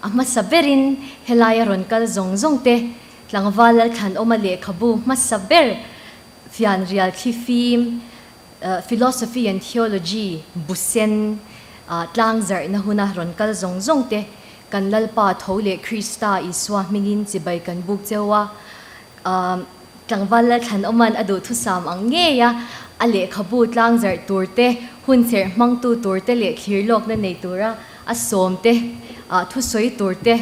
A hmasa berin helaia rawn kal zawng zawng te, tlangval Lalthlanawma lehkhabu hmasa ber fianrial thlifim, Philosophy and Theology, busen, tlangzarhna huna rawn kal zawng zawng te, kan Lalpa tho leh Krista Isua hmingin chibai kan buk cheu a. Tlangval Lalthlanawma'n a duhthusam ang ngei a, a lehkhabu tlangzarh tur te, hunserh hmangtu tur te leh thlirlawkna nei tura a sawm te, thusawi tur te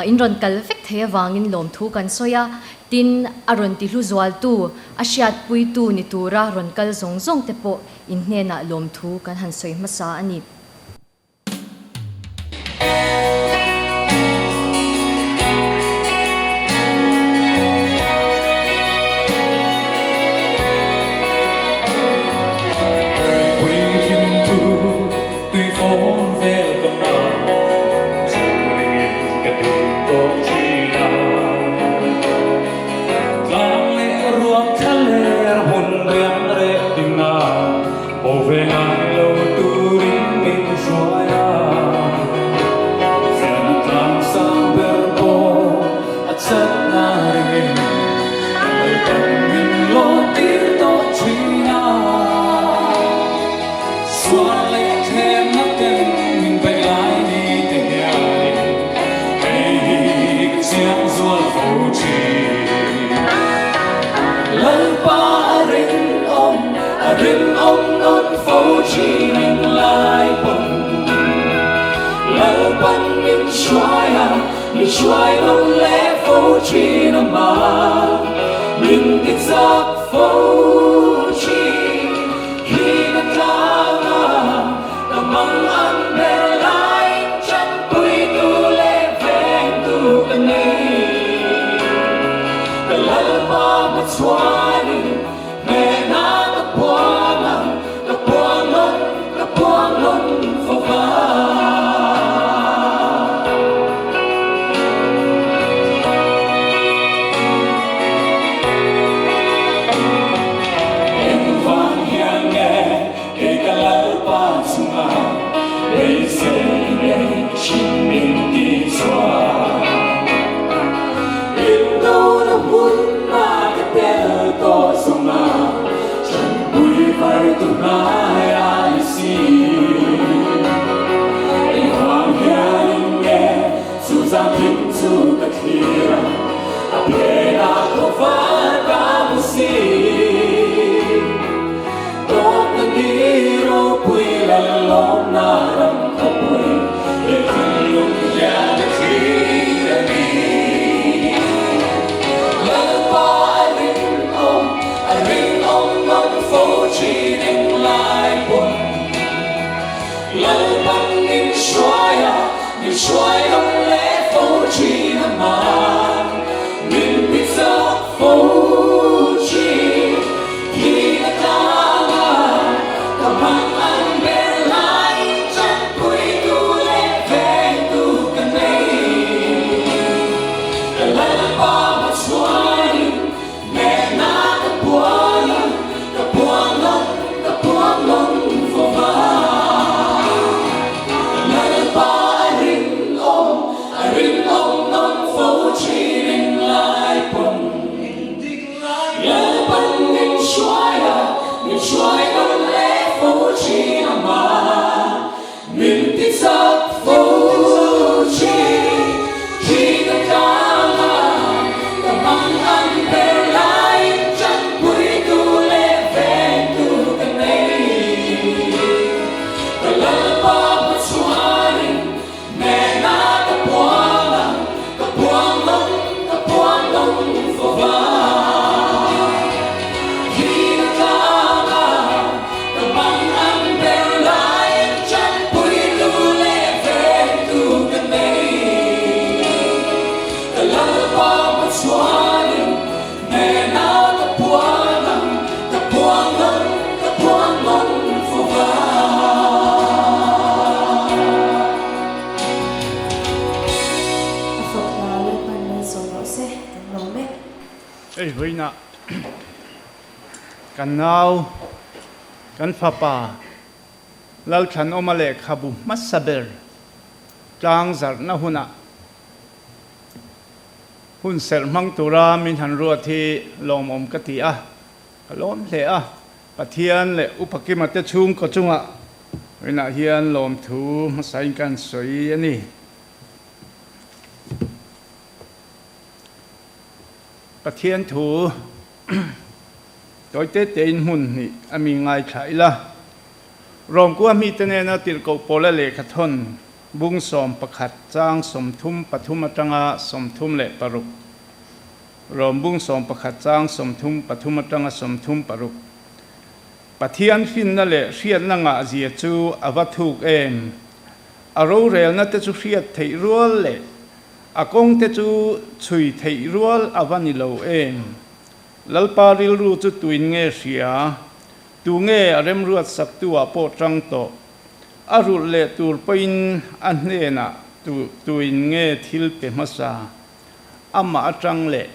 in rawn kal vek thei avangin lawmthu kan sawi a, tin, a rawn tihlu zualtu, a hriatpuitu ni tura rawn kal zawng zawng te pawh in hnenah lawmthu kan han sawi hmasa a ni. A fak hla Lalpan malsawm rawh se kan lawm e. Hei vawiinah kan nau, kan fapa Lalthlanawma lehkhabu hmasa ber tlangzarhna hunah. Hun serh hmang tura min han ruat hi lawmawm ka ti a, ka lawm hle a. Pathian leh Upa Kima te chhungkaw chungah rinah hian lawmthu hmasain kan sawi a ni. Pathian thu tawi te tein hmun hnih a mi ngaithla ila. Rawmkua mite nena tirhkoh pawla lehkha thawn Bung 11 chang 33 atanga 36. Rom bung 11 chang 33 atanga 36. Pathian finna leh hriatna ngahzia chu a va thuk em? A rorelna te chu hriat theih rual leh a kawng te chu chhui theih rual a va ni lo em? Lalpa rilru chu tuin nge hria? Tu nge a remruat saktu ah pawh tang tawh? A rulh leh tur pawhin a hnenah tu tuin nge thil pe hmasa? Amah atang leh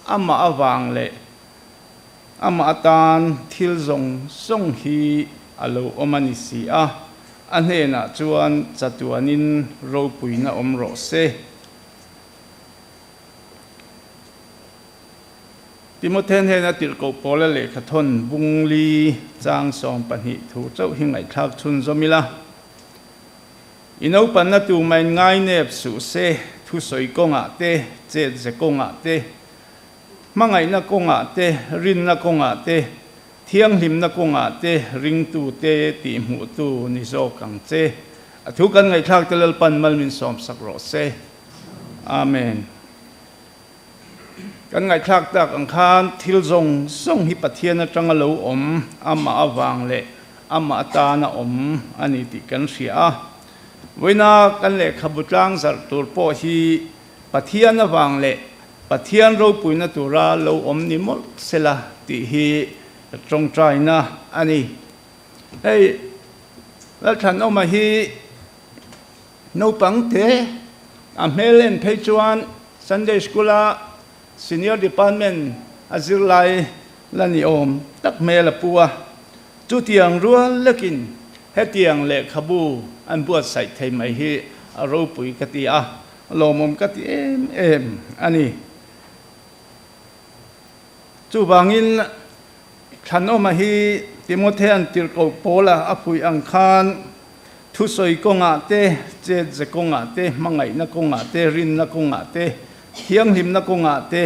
amah avang leh amah atan thil zawng zawng hi a lo awm a ni si a, a hnenah chuan chatuanin ropuina awm rawh se. Timothy hnena tirhkoh Paula lehkha thawn bung li chang 12 thu chauh hi ngaihthlak chhunzawm ila. I naupanna tu main ngai nep suh se, thusawi kawngah te, chetze kawngah te, hmangaihna kawngah te, rinna kawngah te, thianghlimna kawngah te ringtute tihhmuhtu ni zawk ang che. A thu kan ngaihthlak te Lalpan mal min sawmsak rawh se. Amen. Kan ngaihthlak tak ang khan thil zawng zawng hi Pathian atanga lo awm, amah avang leh amah atana awm a ni tih kan hria a. Vawiina kan lehkhabu tlang zarh tur pawh hi Pathian avang leh Pathian ropuina tura lo awm ni mawlh sela tih hi ka tawngtaina a ni. Hei Lalthlanawma hi Naupang te a hmel en phei chuan Sunday School a Senior Department a zirlai la ni awm tak hmel a pu a. Chutiang rual lekin hetiang lehkhabu an buatsaih thei mai hi a ropui ka ti a, lawmawm ka ti em em a ni. Chuvangin Thlanawma hi Timothea'n tirhkoh Paula a fuih ang khan Thusawi kawngah te, chetze kawngah te, hmangaihna kawngah te, rinna kawngah te, thianghlimna kawngah te,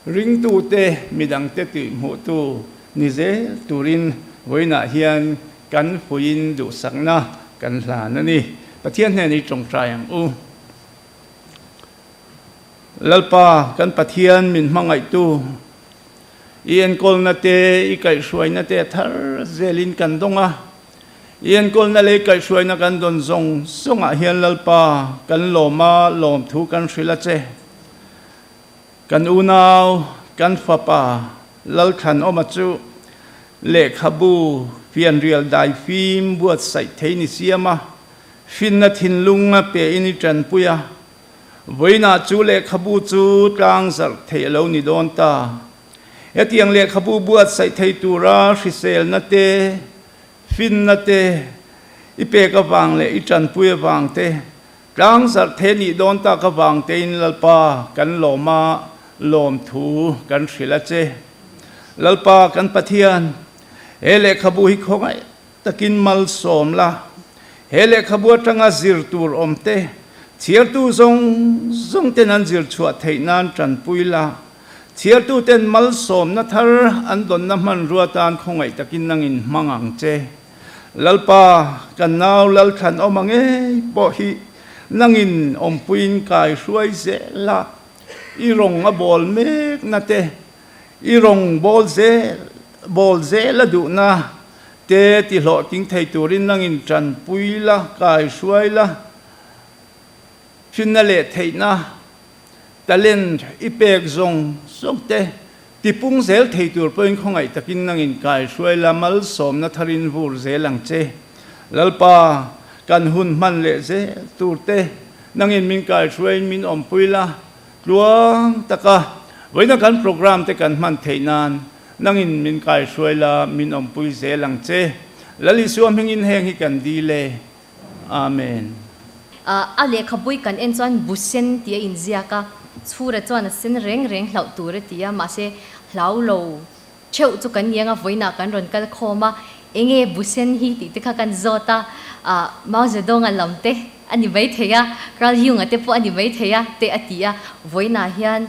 ringtute midangte tihhmuhtu ni zel turin vawiinah hian kan fuiin duhsakna kan hlan a ni. Pathian hnen i tawngtai ang u. Lalpa, kan Pathian min hmangaihtu, i enkawlna te, i kaihhruaina te a thar zelin kan dawng a. I enkawlna lei kaihhruaina kan dawn zawng zawngah hian Lalpa kan lawm a, lawmthu kan hrilh a che. Kan unau, kan fapa Lalthlanawma chu lehkhabu fianrial daifim buatsaih thei ni siam a, finna thinlung a pe in i tanpui a. Vawiinah chu lehkhabu chu tlangzarh theih a lo ni dawn ta. Hetiang lehkhabu buatsaih thei tura hriselna te, finna te, i pek avang leh i tanpui avang te, tlangzarh the nih dawn tak avang tein Lalpa kan lawm a, lawmthu kan hrilh a che. Lalpa kan Pathian, he lehkhabu hi khawngaih takin malsawm la, he lehkhabu atanga zir tur awm te, chhiartu zawng zawng ten an zir chhuah theih nan tanpui la, Chhiartuten malsawmna thar an dawnna hmanrua tan khawngaih takin nangin hmang ang che. Lalpa, kan nau Lalthlanawma ngei pawh hi nangin awmpuiin kai hruai zel a, i rawng a bawl mekna te, i rawng bawl zel bawl zel a duhna te tihlawhtling thei turin nangin tanpui la, kai hruai la, finna leh theihna Talent i pek zawng zawng te tipung zel thei tur pawhin khawngaih takin nangin kai hruai la malsawmna tharin vur zel ang che. Lalpa, kan hun hman leh zel tur te nangin min kai hruaiin min awmpui la, tluang taka vawiina kan program te kan hman theih nan nangin min kai hruai la min awmpui zel ang che. Lal Isua hmingin heng hi kan dil e. Amen. A lehkhabui kan en chuan bu sen tih a inziak a. Chhura chuan a sen reng reng hlauh tur a ti a, mahse hlau lo theuh chu kan ni anga vawiinah kan rawn kal khawm a, enge bu sen hi tih te kha kan zawt a, ah Mao Zedong-a lam te a ni maithei a, Carl Jung-a te pawh a ni maithei a te a ti a, vawiinah hian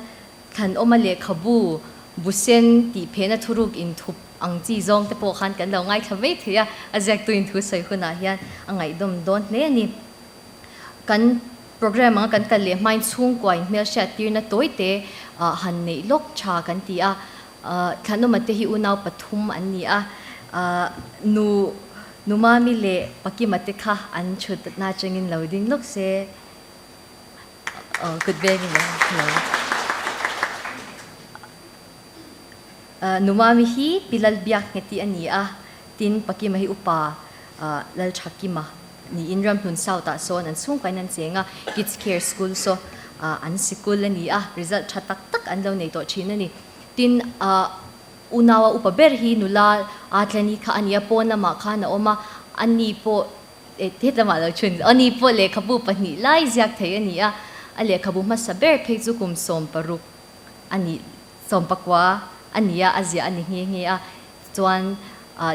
Thlanawma lehkhabu bu sen tih phehna thuruk inthup ang chi zawng te pawh khan kan lo ngaithla mai thei a, a ziaktu inthu sawi hunah hian a ngaihdawm dawn hle a ni. Kan program anga kan kal leh hmain chhungkua in hmelhriat tirna tawi te han neih lawk tha kan ti a, Thlanawma te hi unau pathum an ni a, nu Numami leh Pakima te kha an thutna atangin lo ding lawk se. Kut vengin lo lo. Numami hi Pi Lalbiakngheti a ni a, tin Pakima hi upa Lalthakima niin Ramhlun South ah sawn an chhungkain an cheng a, Kids Care School saw an sikul a ni a, result tha tak tak an lo nei tawh thin a ni. Tin, unaua upa ber hi nula Atlani kha a ni a, pawn lamah khan a awm a, ani pawh Het lamah lo chhun. Ani pawh lehkhabu pahnih lai ziak thei a ni a, a lehkhabu hmasa ber phei chu kum 60 a nih, sawmpakua a ni a, a ziah a ni nghe nghe a. Chuan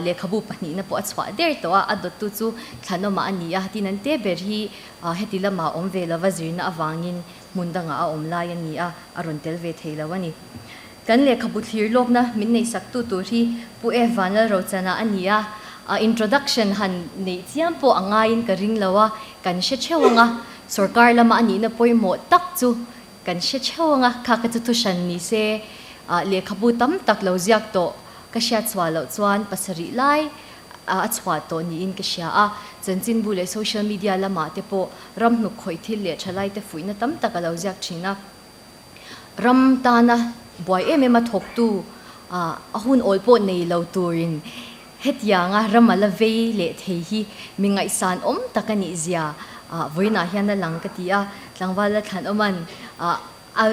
lehkhabu pahnihna pawh a chhuah der tawh a, a dawttu chu Thlanawmah a ni a, tin an te ber hi heti lamah awm ve lova zirna avangin hmun dangah a awm lai a ni a, a rawn tel ve thei lo a ni. Kan lehkhabu thlir lawkna min neihsaktu tur hi Pu E Vanlalrochana a ni a, introduction han neih chiam pawh a ngaiin ka ring lo a, kan hre theuh ang a, sorkar lama a nihna pawimawh tak chu kan hre theuh ang a, kha ka chu thuhran ni se, lehkhabu tam tak lo ziak tawh ka hriat chhuah loh chuan pasarih lai a chhuah tawh niin ka hria a, chanchinbu leh social media lamah te pawh ramhnuk khawih thil leh thalaite fuihna tam tak a lo ziak thin a. Ram tana buai em em a thawktu a hun awl pawh nei lo turin hetianga ram a la vei leh thei hi mi ngaihsan awm tak a nih zia vawiinah hian a lang ka ti a, tlangval la thlan awman a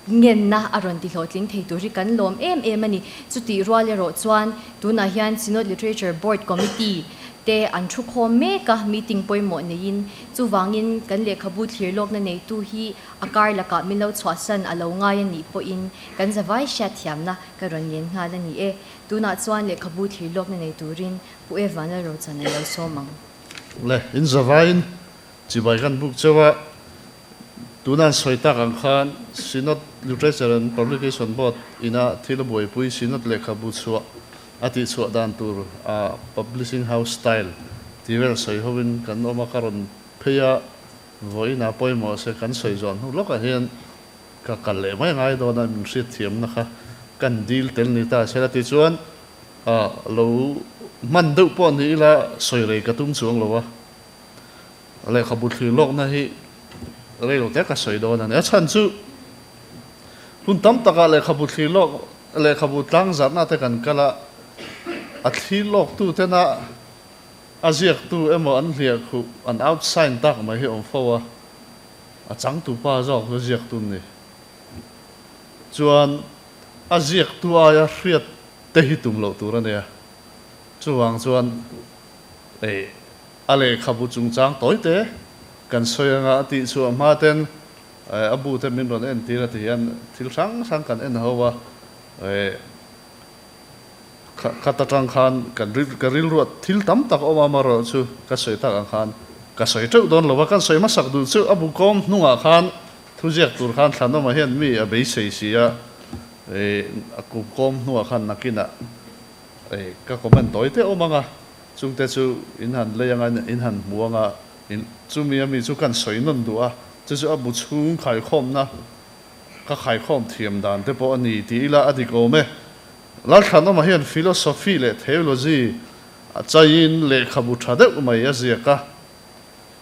ngenna a rawn ti hlawhtling thei tur hi kan lawm em em a ni. Chutih rual erawh chuan tunah hian Synod Literature Board Committee te an thu khawm mek a, meeting pawimawh neiin chuvangin kan lehkhabu thlir lawkna neitu hi A kar lakah min lo chhuahsan a lo ngai a nih pawhin kan zavai hriatthiamna ka rawn ngen nghal a ni e. Tunah chuan lehkhabu thlir lawkna nei turin Pu E Vanlalrochan a lo sawm ang. Le, in zavaiin chibai kan buk cheu a, tuna an sawi tak ang khan Synod Literature and Publication Board ina thil a buaipui Synod lehkhabu chhuah a tihchhuah dan tur a Publishing House Style tih vel sawi hovin kan awm a, ka rawn phei a. Vawiinah pawimawh se kan sawi zawh hnu lawkah hian ka kal leh mai ngai dawn a, min hriatthiamna kha kan dil tel ni ta se la ti chuan lo hman deuh pawh ni ila sawi rei ka tum chuang lo a, lehkhabu thlir lawkna hi rei lo te ka sawi dawn a ni. A chhan chu hun tam takah lehkhabu thlir lawk lehkhabu tlangzarhna te kan kal a, a thlir lawktu tena A ziaktu emaw an hliah khuh an outsign tak mai hi awm fo a, a changtupa zawk chu ziaktu ni. Chuan a ziaktu aia hriat te hi tum loh tur a nia. Chuvang chuan ei a lehkhabu chungchang tawi te kan sawi anga a tih chhuah hma ten a bu te min rawn entir a ti hian thil hrang hrang kan en ho a, Khat atang khan kan ka rilruat thil tam tak awm a, amaherawh chu ka sawi tak ang khan ka sawi teuh dawn lo va, kan sawi hmasak duh chu a bu kawm hnungah khan thuziak tur khan Thlanawma hian mi a beisei si a, a kum kawm hnuah khan nakinah ka comment tawi te awm ang a, chungte chu in han lei anga in han hmu anga chumi a mi chu kan sawi nawn duh a, chu chu a bu chhung khaikhawmna Ka khaikhawm thiam dan te pawh a ni ti ila a dik awm e. Lalthlanawma hian philosophy leh theology a chaiin lehkhabu tha deuh mai a ziak a.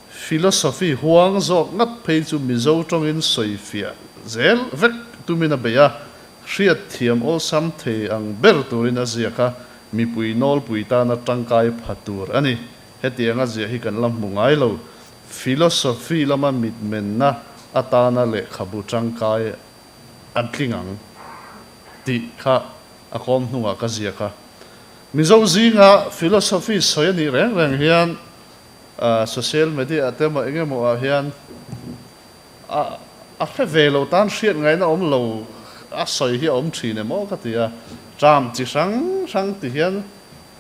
Philosophy huang zawk ngat phei chu Mizo tawngin sawifiah zel vek tumin a bei a, hriat thiam awlsam thei ang ber turin a ziak a, mipui nawlpui tana tangkai pha tur a ni. Hetianga ziah hi kan la hmu ngai lo. Philosophy lama mitmenna atana lehkhabu tangkai an tling ang tih kha a kawm hnungah ka ziak a. Mizo zinga philosophy sawi a nih reng reng hian social media te emaw eng emaw ah hian a A hre ve lo tan hriat ngaihna awm lo a sawi hi a awm thin em aw ka ti a. Term chi hrang hrang ti hian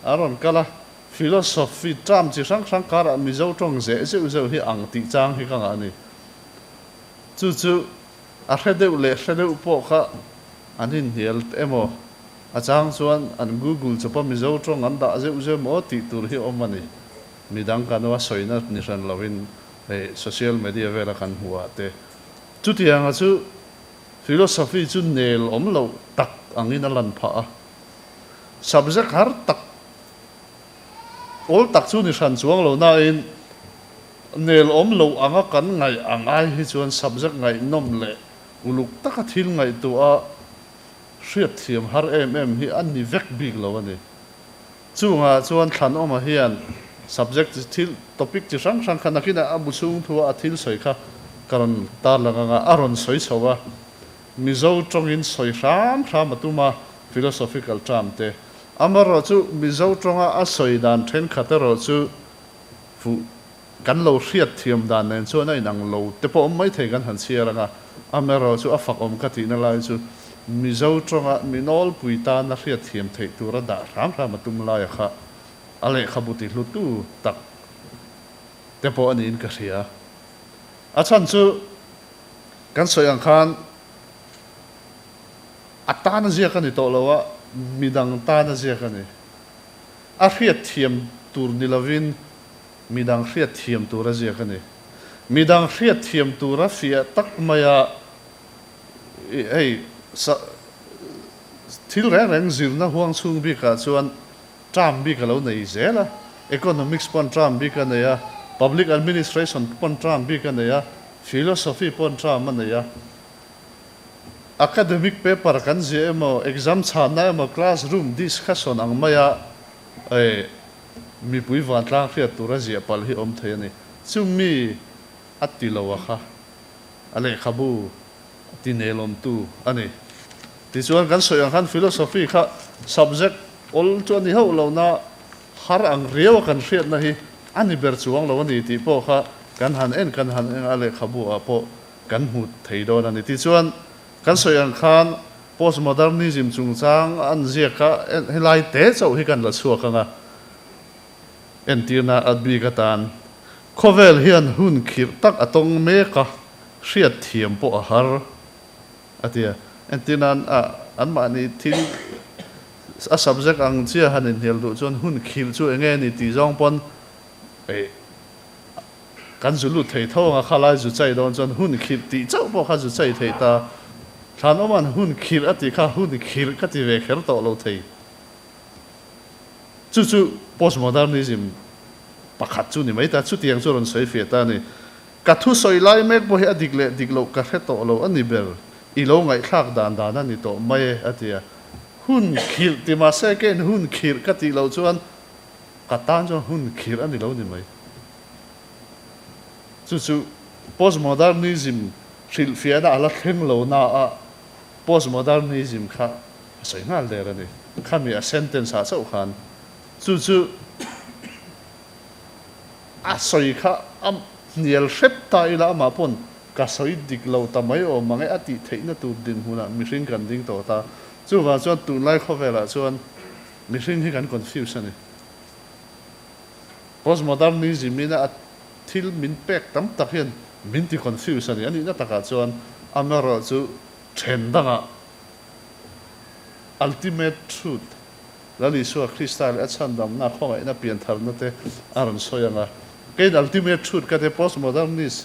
a rawn kal a, philosophy term chi hrang hrang karah Mizo tawng zeh zeuh zeuh hi ang tih chang hi ka ngah a ni. Chu chu a hre deuh leh hre deuh pawh kha an inhnial emaw a chang chuan an google chawpa Mizo tawng an dah zeuh zeuh emaw tih tur hi a awm a ni. Midang kan a sawina ni hran lovin hei social media vela kan hmuh ah te chutianga chu philosophy chu nel awm loh tak angin a lan phah a, subject har tak awl tak chu ni hran chuang lo nain nel awm loh anga kan ngaih ang ai hi chuan subject ngaihnawm leh uluk taka thil ngaihtuah a hriatthiam har em em hi a ni vek bik lo a ni. Chungah chuan Thlanawma hian subject chi thil, topic chi hrang hrang kha nakinah a bu chhung thua a thil sawi kha ka rawn tarlang anga a rawn sawi chho a, Mizo tawngin sawi hram hram a tum a, philosophical term te. Amaherawh chu Mizo tawnga a sawi dan thenkhat erawh chu fuh kan lo hriat thiam dan nen chuan a inang lo te pawh awm maithei kan han chhiar ang a, amaherawh chu a fak awm ka tihna lai chu Mizo tawnga mi nawlpui tana hriat thiam theih tura dah hram hram a tum laia kha a lehkhabu ti hlutu tak te pawh a niin ka hria. A chhan chu kan sawi ang khan a tana ziak a ni tawh lo a, midang tana ziak a ni. A hriat thiam tur ni lovin Midang hriatthiam tura ziak a ni. Midang hriatthiam tura fiah tak maia hei thil reng reng zirna huang chhung bikah chuan term bik a lo nei zel a, economics pawn term bik a nei a, public administration pawn term bik a nei a, philosophy pawn term a nei a. Academic paper kan ziah emaw, exam chhanna emaw, classroom discussion ang maia Mipui vantlang hriat tura ziah palh hi awm thei a ni. Chu mi a ti lo a kha a lehkhabu a ti nelawmtu a ni. Tichuan kan sawi ang khan philosophy kha subject awl chu a ni hauh lo na har ang riau a kan hriatna hi a ni ber chuang lo a ni tih pawh kha kan han en kan han en a lehkhabu ah pawh kan hmu thei dawn a ni. Tichuan kan sawi ang khan Postmodernism chungchang an ziak kha helai te chauh hi kan la chhuak ang a, entirna a bik atan khawvel hian hun khirh tak a tawng mek a, hriat thiam pawh a har a ti a. Entirna anmahni thil a subject ang chiah han inhnial duh chuan hun khirh chu enge a ni tih zawng pawn Kan zu lut thei tho anga khalai zu chai dawn chuan hun khirh tih chauh pawh kha zu chai thei ta. Thlanawma'n hun khirh a tih kha hun khirh ka ti ve kher tawh lo thei. Chu chu postmodernism pakhat chu ni mai ta, chutiang chu rawn sawi fiah ta a ni. Ka thusawi lai mek pawh hi a dik leh dik loh ka hre tawh lo a ni ber, i lo ngaihthlak dan dan a ni tawh mai e a ti a. Hun khirh ti mahse keiin hun khirh ka tih loh chuan ka tan chuan hun khirh a ni lo ni mai. Chu chu postmodernism hrilhfiahna a la thleng lo na a, postmodernism kha a sawi nghal der a ni. Khami a sentence ah chauh khan chu chu a sawi kha a hnial hrep ta ila amah pawn ka sawi dik lo ta mai awm ang e a tih theihna tur dinhmunah mihring kan ding tawh ta. Chuvang chuan tunlai khawvelah chuan mihring hi kan confuse a ni. Postmodernism in a thil min pek tam tak hian min ti confuse a ni. A nihna takah chuan amaherawhchu then dangah ultimate truth, Lal Isua Krista leh a chhandamna, khawngaihna, piantharna te a rawn sawi ang a. Keiin ultimate truth ka ti a, postmodernist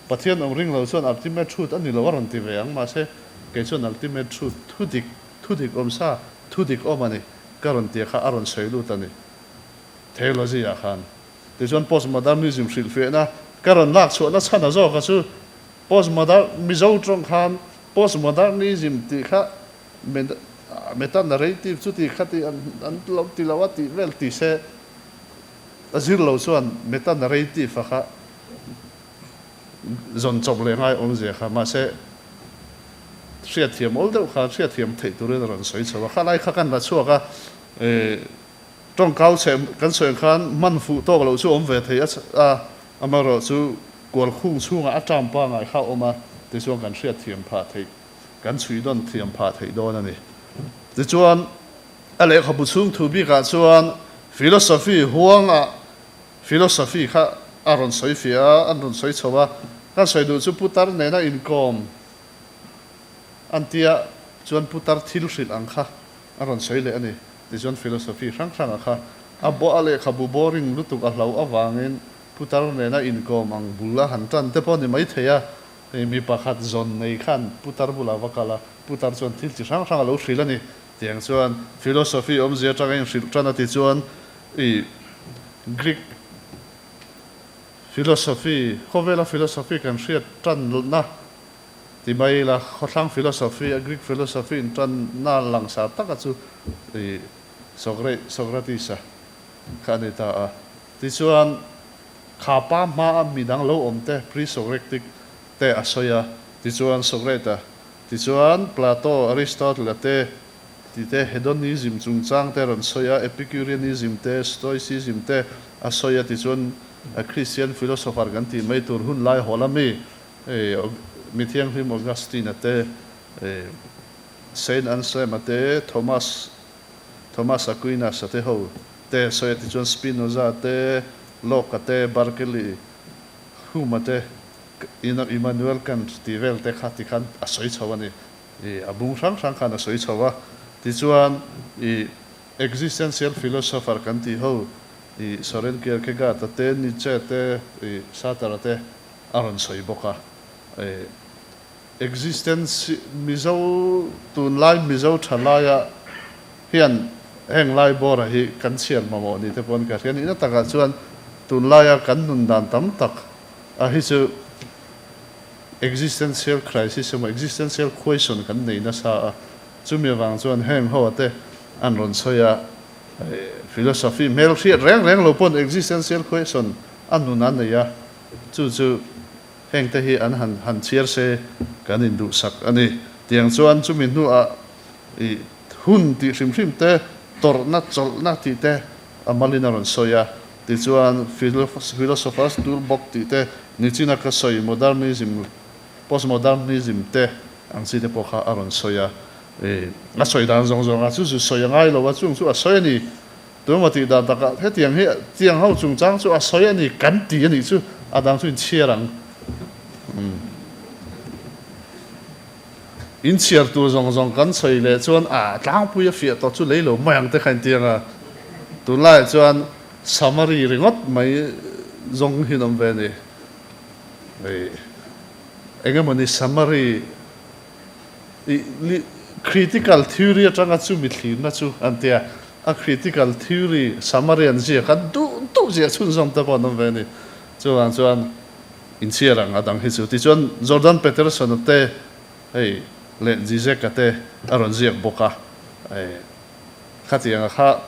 Pathian awm ring lo chuan ultimate truth a ni lo a rawn ti ve ang. Mahse kei chuan ultimate truth thudik, thudik awmsa, thudik awm a ni ka rawn ti a kha a rawn sawi lut a ni. Theology ah khan. Tichuan postmodernism hrilhfiahna ka rawn lak chhuahna chhan a zawk a chu postmodern Mizo tawng khan postmodernism tih kha meta narrative chu ti kha ti an lo ti lo a tih vel ti se a zir lo chuan meta narrative a kha zawn chawp leh ngai awmzia kha mahse hriatthiam awl deuh khan hriatthiam theih turin a rawn sawi chho a khalai kha kan la chhuak a Tawngkau chhe kan sawi ang khan hman fuh tawk loh chu awm ve thei a, amaherawh chu kual khung chhungah a term pangai kha a awm a. Tichuan kan hriatthiam phah theih, kan chhuihdawn thiam phah theih dawn a ni. Tichuan, a lehkhabu chhung thu bikah chuan philosophy huangah philosophy kha a rawn sawi fiah a, an rawn sawi chho a. Kan sawi duh chu putar nena inkawm an tia chuan putar thil hrilh ang kha a rawn sawi leh a ni. Tichuan philosophy hrang hranga kha a bawh a lehkhabu boring lutuk a hlo avangin Putar nena inkawm ang bul a han tan te pawh ni mai thei a, hei mi pakhat zawn nei khan putar bulah va kal a, putar chuan thil chi hrang hrang a lo hrilh a ni. Tiang chuan philosophy awmzia atanga inhrilh tan a ti chuan i Greek philosophy, khawvela philosophy kan hriat tanna ti mai ila, khawthlang philosophy a Greek philosophy intanna langsar taka chu i Socrates-a kha a ni ta a. Tichuan, kha pa hmaa midang lo awm te, pre-Socratic, te a sawi a, tichuan Socrate-a, tichuan Plato, Aristotle-a te, ti te Hedonism chungchang te rawn sawi a, Epicureanism te, Stoicism te a sawi a, tichuan Christian philosopher kan tih mai tur hun lai hawl a mi, mi thianghlim Augustine-a te, Saint Anselm-a te, Thomas Thomas Aquinas-a te ho te sawi a ti chuan Spinoza te, Locke-a te, Berkeley, Hume-a te, Immanuel Kant tih vel te kha ti khan a sawi chho a ni. I a bung hrang hrang khan a sawi chho a. Tichuan i existential philosopher kan tih ho i Soren Kierkegaard-a te, Nietzsche te, i Sartre-a te a rawn sawi bawk a. I Existence Mizo tunlai Mizo thalaia hian heng lai bawra hi kan chhiar mamawh ni te pawn ka hria nihna takah chuan tunlaia kan nun dan tam tak a hi chu existential crisis emaw existential question kan nei nasa a, chumi avang chuan heng ho te an rawn sawi a, philosophy hmel hriat reng reng lo pawn existential question a nun a nei a, chu chu Hengte hi an han han chhiar se kan induhsak a ni. Tiang chuan chumi hnuah i hun tih hrim hrim te, tawrhna, chawlhna tih te a malin a rawn sawi a. Tichuan philosopher's toolbox tih te, nichina ka sawi modernism, postmodernism te ang chi te pawh kha a rawn sawi a. I a sawi dan zawng zawngah chu zu sawi a ngai lo a, chung chu a sawi a ni. Tuma tih dan takah hetiang hi tiang ho chungchang chu a sawi a ni kan ti a nih chu a dang chu inchhiar ang. Inchhiar tur zawng zawng kan sawi leh chuan a tlangpui a fiah tawh chu lei lo mai ang te kha intiang a. Tunlaiah chuan summary ringawt mai zawng hi an awm ve a ni. Engemawni summary Critical theory atanga chumi thlirna chu an ti a, a critical theory summary an ziak a, duh duh ziah chhunzawm te pawh an awm ve a ni. Chuvang chuan inchhiar ang a dang hi chu. Tichuan Jordan Peterson-a te hei leh Zizek-a te a rawn ziak bawk a, khatianga kha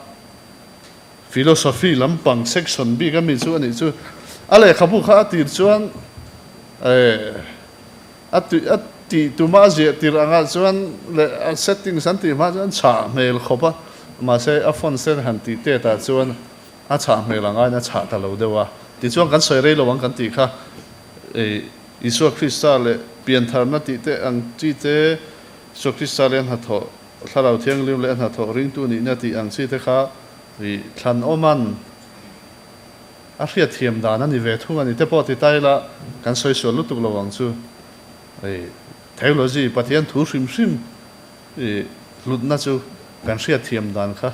philosophy lampang section bik ami chu a nih chu. A lehkhabu kha a tir chuan A tih a tih tuma a ziah tirh angah chuan leh a settings an tih hma chuan chhah hmel khawp a, mahse a phone sen han tih tet ah chuan a chhah hmel ang aiin a chhah ta lo deuh a. Tichuan kan sawi rei lo ang kan tih kha ei Isua Krista leh piantharna tih te ang chi te, Isua Krista leh a hnathawh, Thlarau Thianghlim leh a hnathawh ringtu nihna tih ang chi te kha i thlanawman A hriatthiam dan a ni ve thung a ni te pawh ti ta ila kan sawi sual lutuk lo ang chu. Hei theology Pathian thu hrim hrim i hlutna chu kan hriatthiam dan kha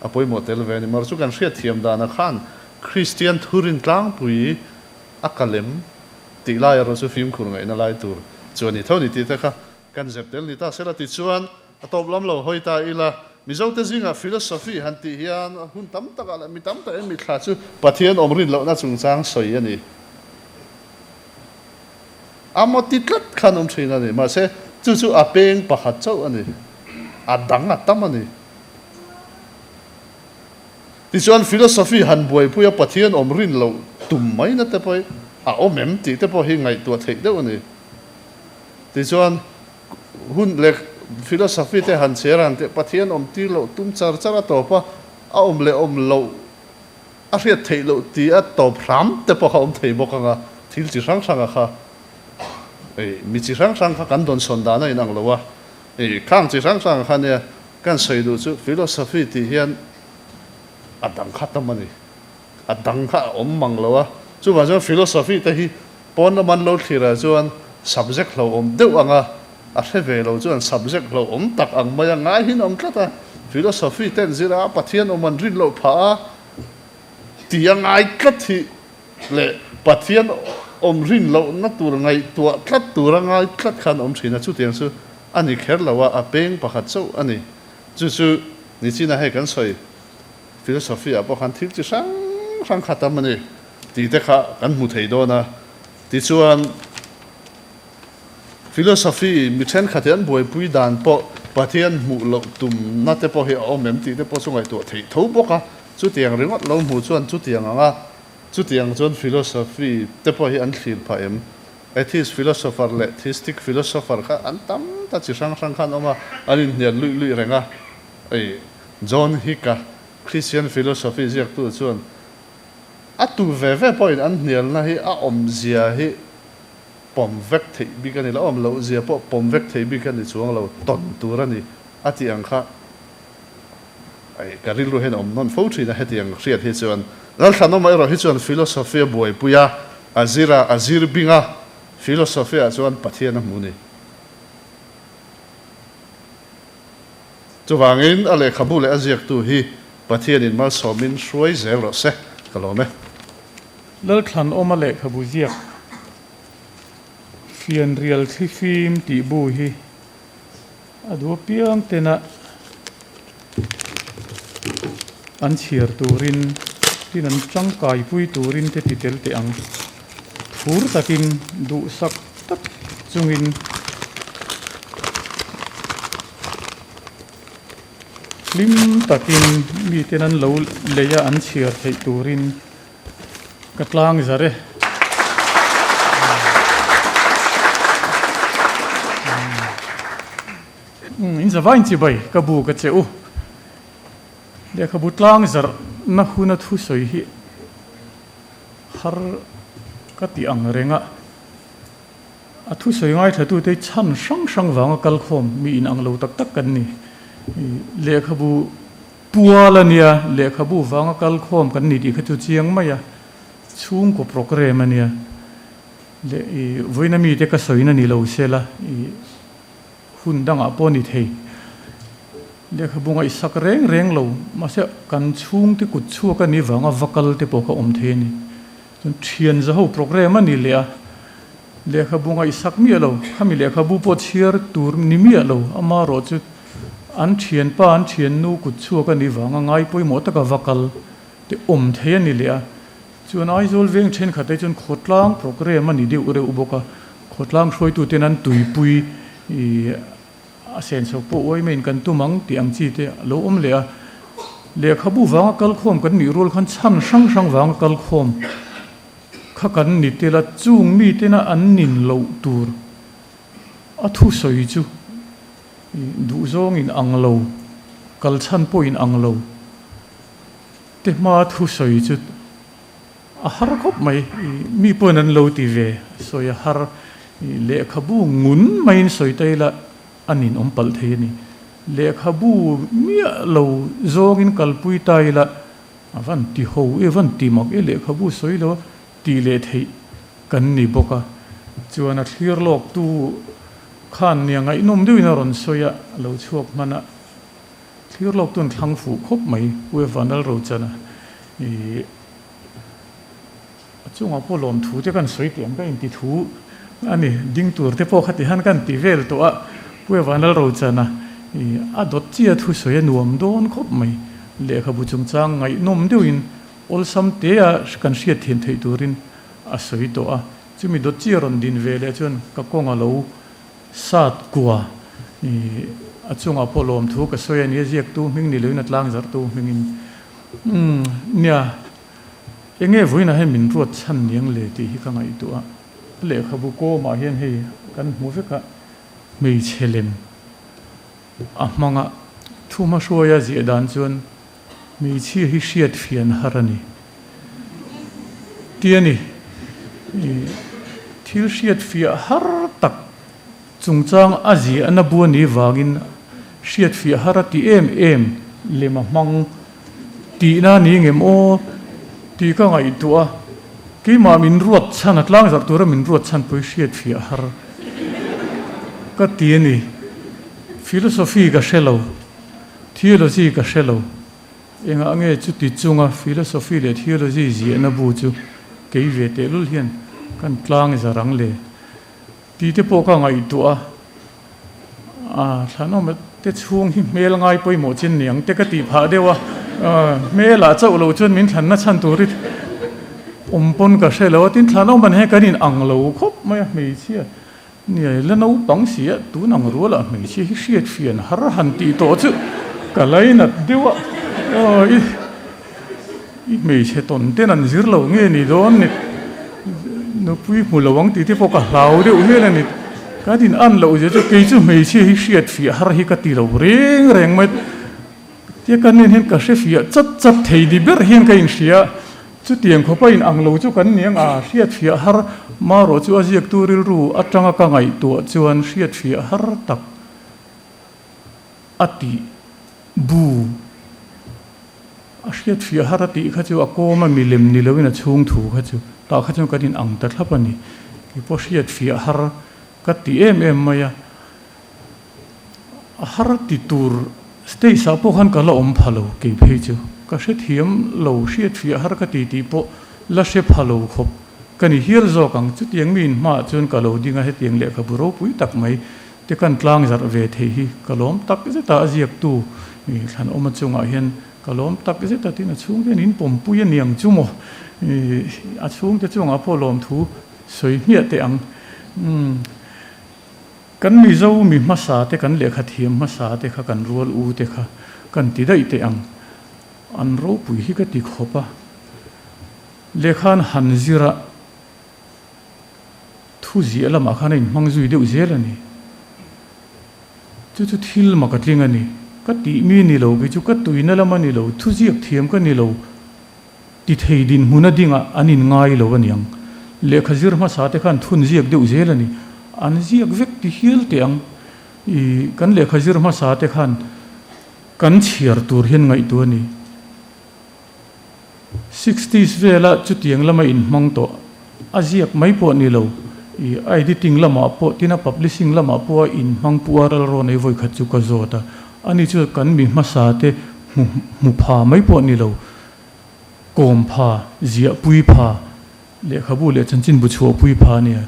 a pawimawh tel ve a ni. Mar chu kan hriatthiam dana khan Kristian thurin tlangpui a kalem tih lai erawh chu fimkhur ngaihna lai tur chu a ni tho ni tih te kha Kan zep tel ni ta sela tichuan a tawp lam lo hawi ta ila, Mizote zingah philosophy han tih hian hun tam takah leh mi tam tak in mithla chu Pathian awm rin lohna chungchang sawi a ni. A maw ti tlat khan awm thin a ni. Mahse, chu chu a peng pakhat chauh a ni. A dang a tam a ni. Tichuan philosophy han buaipui a Pathian awm rin loh tum mai na te pawh hi a awm em tih te pawh hi ngaihtuah theih deuh a ni. Tichuan, hun leh philosophy te han chher ang teh Pathian awm tir loh tum char char a tawp a, a awm leh awm loh a hriat theih loh tih a tawp hram te pawh kha awm thei bawk ang a, thil chi hrang hrang a kha. Ei, mi chi hrang hrang kha kan dawnsawn dan a inang lo a. Ei, khang chi hrang hrang kha nia kan sawi duh chu philosophy tih hian a dang kha tam a ni. A dang kha a awm mang lo a. Chuvang chuan philosophy te hi pawn lama an lo thlir ah chuan subject hlauhawm deuh anga a hre ve lo chuan subject hlauhawm tak ang mai a ngaihin a awm tlat a. Philosophy te an zir a, Pathian awm an rin loh phah a ti a ngai tlat hi leh Pathian awm rin lohna tur ngaihtuah tlat tura ngai tlat khan awm thin a, chutiang chu a ni kher lo a, a peng pakhat chauh a ni. Chu chu nichina hei kan sawi philosophy ah pawh khan thil chi hrang hrang kha tam a ni tih te kha kan hmu thei dawn a. Tichuan philosophy mi thenkhat hi an buaipui dan pawh Pathian hmuh loh tumna te pawh hi a awm em tih te pawh chu ngaihtuah theih tho bawk a. Chutiang ringawt lo hmuh chuan chutiang anga chutiang chuan philosophy te pawh hi an thlir phah em? Atheist philosopher leh theistic philosopher kha an tam ta chi hrang hrang kha an awm a, an inhnial luih luih reng a. Ei, John Hick-a Christian philosophy ziaktu chuan a tu ve ve pawhin an hnialna hi a awmzia hi pawm vek theih bik a ni lo, a awm loh zia pawh pawm vek theih bik a ni chuang lo, tawn tur a ni a tih ang kha. Ai, ka rilru hian a awm nawn fo thin a, hetiang hriat hi chuan Lalthlanawma erawh hi chuan philosophy a buaipui a, a zir a, a zir bing a, philosophy ah chuan Pathian a hmu ni. Chuvangin a lehkhabu leh a ziaktu hi Pathianin malsawmin hruai zel rawh se, ka lawm e. Lalthlanawma lehkhabu ziak Fianrial Thlifim tih bu hi A duh apiang tena an chhiar turin tin an tangkaipui turin te ti tel teh ang. Phur takin duhsak tak chungin hlim takin miten an lo lei a an chhiar theih turin Ka tlang zar e. In zavain chibai ka bu ka che u. Lehkhabu tlang zarh na huna thusawi hi har ka ti ang reng a. A thusawi ngaithlatute hi chhan hrang hrang vanga kalkhawm mi inang lo tak tak kan ni. Lehkhabu Pual a nia, lehkhabu vanga kal khawm kan ni tih kha chu chiang mai a, chhungkaw programme a nia. Leh i vawiina mite ka sawina ni lo se la, i hun dangah pawh ni thei. Lehkhabu ngaihsak reng reng lo, mahse kan chhungte kut chhuak a nih vanga va kal te pawh kha awm thei a ni. Chuan thian zaho programme a ni leh a, lehkhabu ngaihsak miah lo, khami lehkhabu pawh chhiar tur ni miah lo, amaherawh chu an thianpa an thiannu kut chhuak a nih vanga ngai pawimawh taka va kal te awm thei a ni leh a. Chuan Aizawl veng thenkhat te chuan khawtlang programme a ni deuh reuh bawk a, khawtlang hruaituten an tuipui ih A senso pawh uai maiin kan tum ang tih ang chi te a lo awm leh a. Lehkhabu vanga kalkhawm kan nih rual khan chhan hrang hrang vanga kalkhawm kha kan ni tel a, chung mitena an nin loh tur a thusawi chu duhzawngin ang lo, kal chhan pawhin ang lo te hmaa thusawi chu A har khawp mai, mi pawhin an lo ti ve, sawi a har, lehkhabu ngun maiin sawi ta ila a ninawm palh thei a ni. Lehkhabu miah lo zawngin kalpui ta ila a van ti ho e, a van ti mak e, lehkhabu sawi lo a ti leh theih kan ni bawk a. Chuan a thlir lawktu khan nia ngaihnawm deuhin a rawn sawi a, a lo chhuak hman a, thlir lawktu'n thlang fuh khawp mai, U Evanal Rochana i. A chungah pawh lawmthu te kan sawi tih ang ka inti thu a ni. Ding tur te pawh khati han kan ti vel tawh a, Pu Evanal Rochana i a dawt chia thusawi a nuam dawn khawp mai. Lehkhabu chungchang ngaihnawm deuhin awlsam te a kan hriat thiam theih turin a sawi tawh a. Chumi dawt chia rawn din ve leh chuan ka kawng a lo sat kua i a chungah pawh lawmthu ka sawi a ni. A ziaktu hming ni loin a tlangzarhtu hmingin Umm nia, enge vawiinah hian min ruat chhan niang le tih hi ka ngaihtuah a, lehkhabu kawmah hian hei kan hmu vek a, hmeichhe lem a hmang a, thu hmahruaia ziah dan chuan hmeichhia hi hriat fian har a ni ti a ni. Thil hriat fiah har tak. chungchang a ziahna bu a nih vangin hriatfiah har a ti em em lem a hmang tihna a ni ngem aw tih ka ngaihtuah a, keimah min ruat chhan a tlang zarh tura min ruat chhan pawh hi hriatfiah har ka ti a ni. Philosophy ka hre lo, theology ka hre lo. Engah nge chuti chunga philosophy leh theology ziahna bu chu kei ve tehlul hian kan tlang zar ang le? Tih te pawh ka ngaihtuah a, a thlanawm te chhung hi hmel ngai pawimawh chin ni ang te ka tih phah deuh a, hmelah chauh loh chuan min thlanna chhan tur hi awm pawn ka hre lo a, tin thlanawm an hian kan in ang lo khawp mai a hmeichhia Niai la naupang si a, tun ang rualah hmeichhia hi hriat fian har han tih tawh chu ka lainat deuh a, aw i i hmeichhe tawn ten an zir lo nge ni dawn ni, nupui hmu lo ang tih te pawh ka hlau deuh hian a ni, kan in an loh zia chu kei chu hmeichhia hi hriat fiah har hi ka ti lo reng reng mai, tia ka nen hian ka hre fiah chat chat thei ni ber hian ka inhria. Chutiang khawpa in ang lo chu kan ni ang a, hriatfiah har marawh chu a ziaktu rilru atanga ka ngaihtuah chuan hriatfiah har tak a tih bu a hriatfiah har a tih kha chu a kawm a milem ni loin a chhung thu kha chu tah kha chuan kan in ang ta thlap a ni. Keipawh hriatfiah har ka ti em em mai a. A har ti tur stage ah pawh khan ka la awm pha lo kei phei chu. Ka hrethiam lo hriatfiah har ka ti tih pawh la hre pha lo khawp ka ni hial zawk ang. Chutiang mi in hmaah chuan ka lo ding a, hetiang lehkhabu ropui tak mai te kan tlang zarh ve thei hi ka lawm tak zet a, a ziaktu Thlanawma chungah hian ka lawm tak zet a tin a chhungte hian in pawmpui a niang chu maw a chhungte chungah pawh lawmthu sawi hmiah teh ang. Kan Mizo mi hmasa te kan lehkha thiam hmasa te kha kan rual u te kha kan ti daih teh ang. An ropui hi ka ti khawp a. Lehkha an han zir a, thu ziah lamah khan a inhmang zui deuh zel a ni. Chu chu thil mak a tling a ni. Ka tih mi ni lo, kei chu ka tuina lam a ni lo, thu ziak thiam ka ni lo. Ti thei dinhmun a dingah an inngai lo a niang. Lehkha zir hmasa te khan thun ziak deuh zel a ni. An ziak vek ti hial teh ang. I kan lehkha zir hmasa te khan kan chhiar tur hian ngaihtuah a ni. Sixties vela chutiang lama inhmang tawh a ziak mai pawh ni lo. I a editing lamah pawh tin a publishing lamah pawh a inhmang pu a ral rawn ei vawikhat chu ka zawt a. Ani chu kan mi hmasa te hmu hmu pha mai pawh ni lo. Kawm pha, ziah pui pha, lehkhabu leh chanchinbu chhuah pui pha a nia.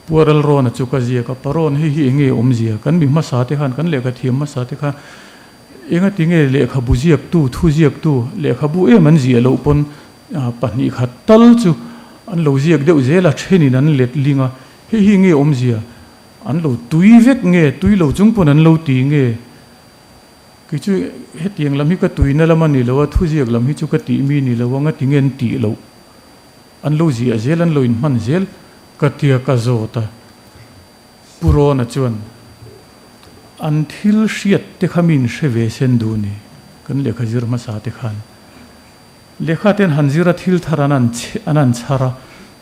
Pu Aralrawna chu ka ziak a, Parawn hei hi enge awmzia? Kan mi hmasa te khan, kan lehkha thiam hmasa te khan engati nge lehkhabu ziaktu, thu ziaktu, lehkhabu em an ziah loh pawn 2 khat tal chu an lo ziak deuh zel a, thenin an let ling a, hei hi enge awmzia? An lo tui vek nge, tui lo chung pawn an lo ti nge? Kei chu hetiang lam hi ka tuina lam a ni lo a, thuziak lam hi chu ka tih mi ni lo a, ngati nge an tih loh? An lo ziah zel, an lo inhman zel ka tia ka zawt a. Pu Rawna chuan, An thil hriat te kha mi inhre ve sen duh ni, kan lehkha zir hmasa te khan. Lehkha te an han zir a, thil thar an an an chhar a,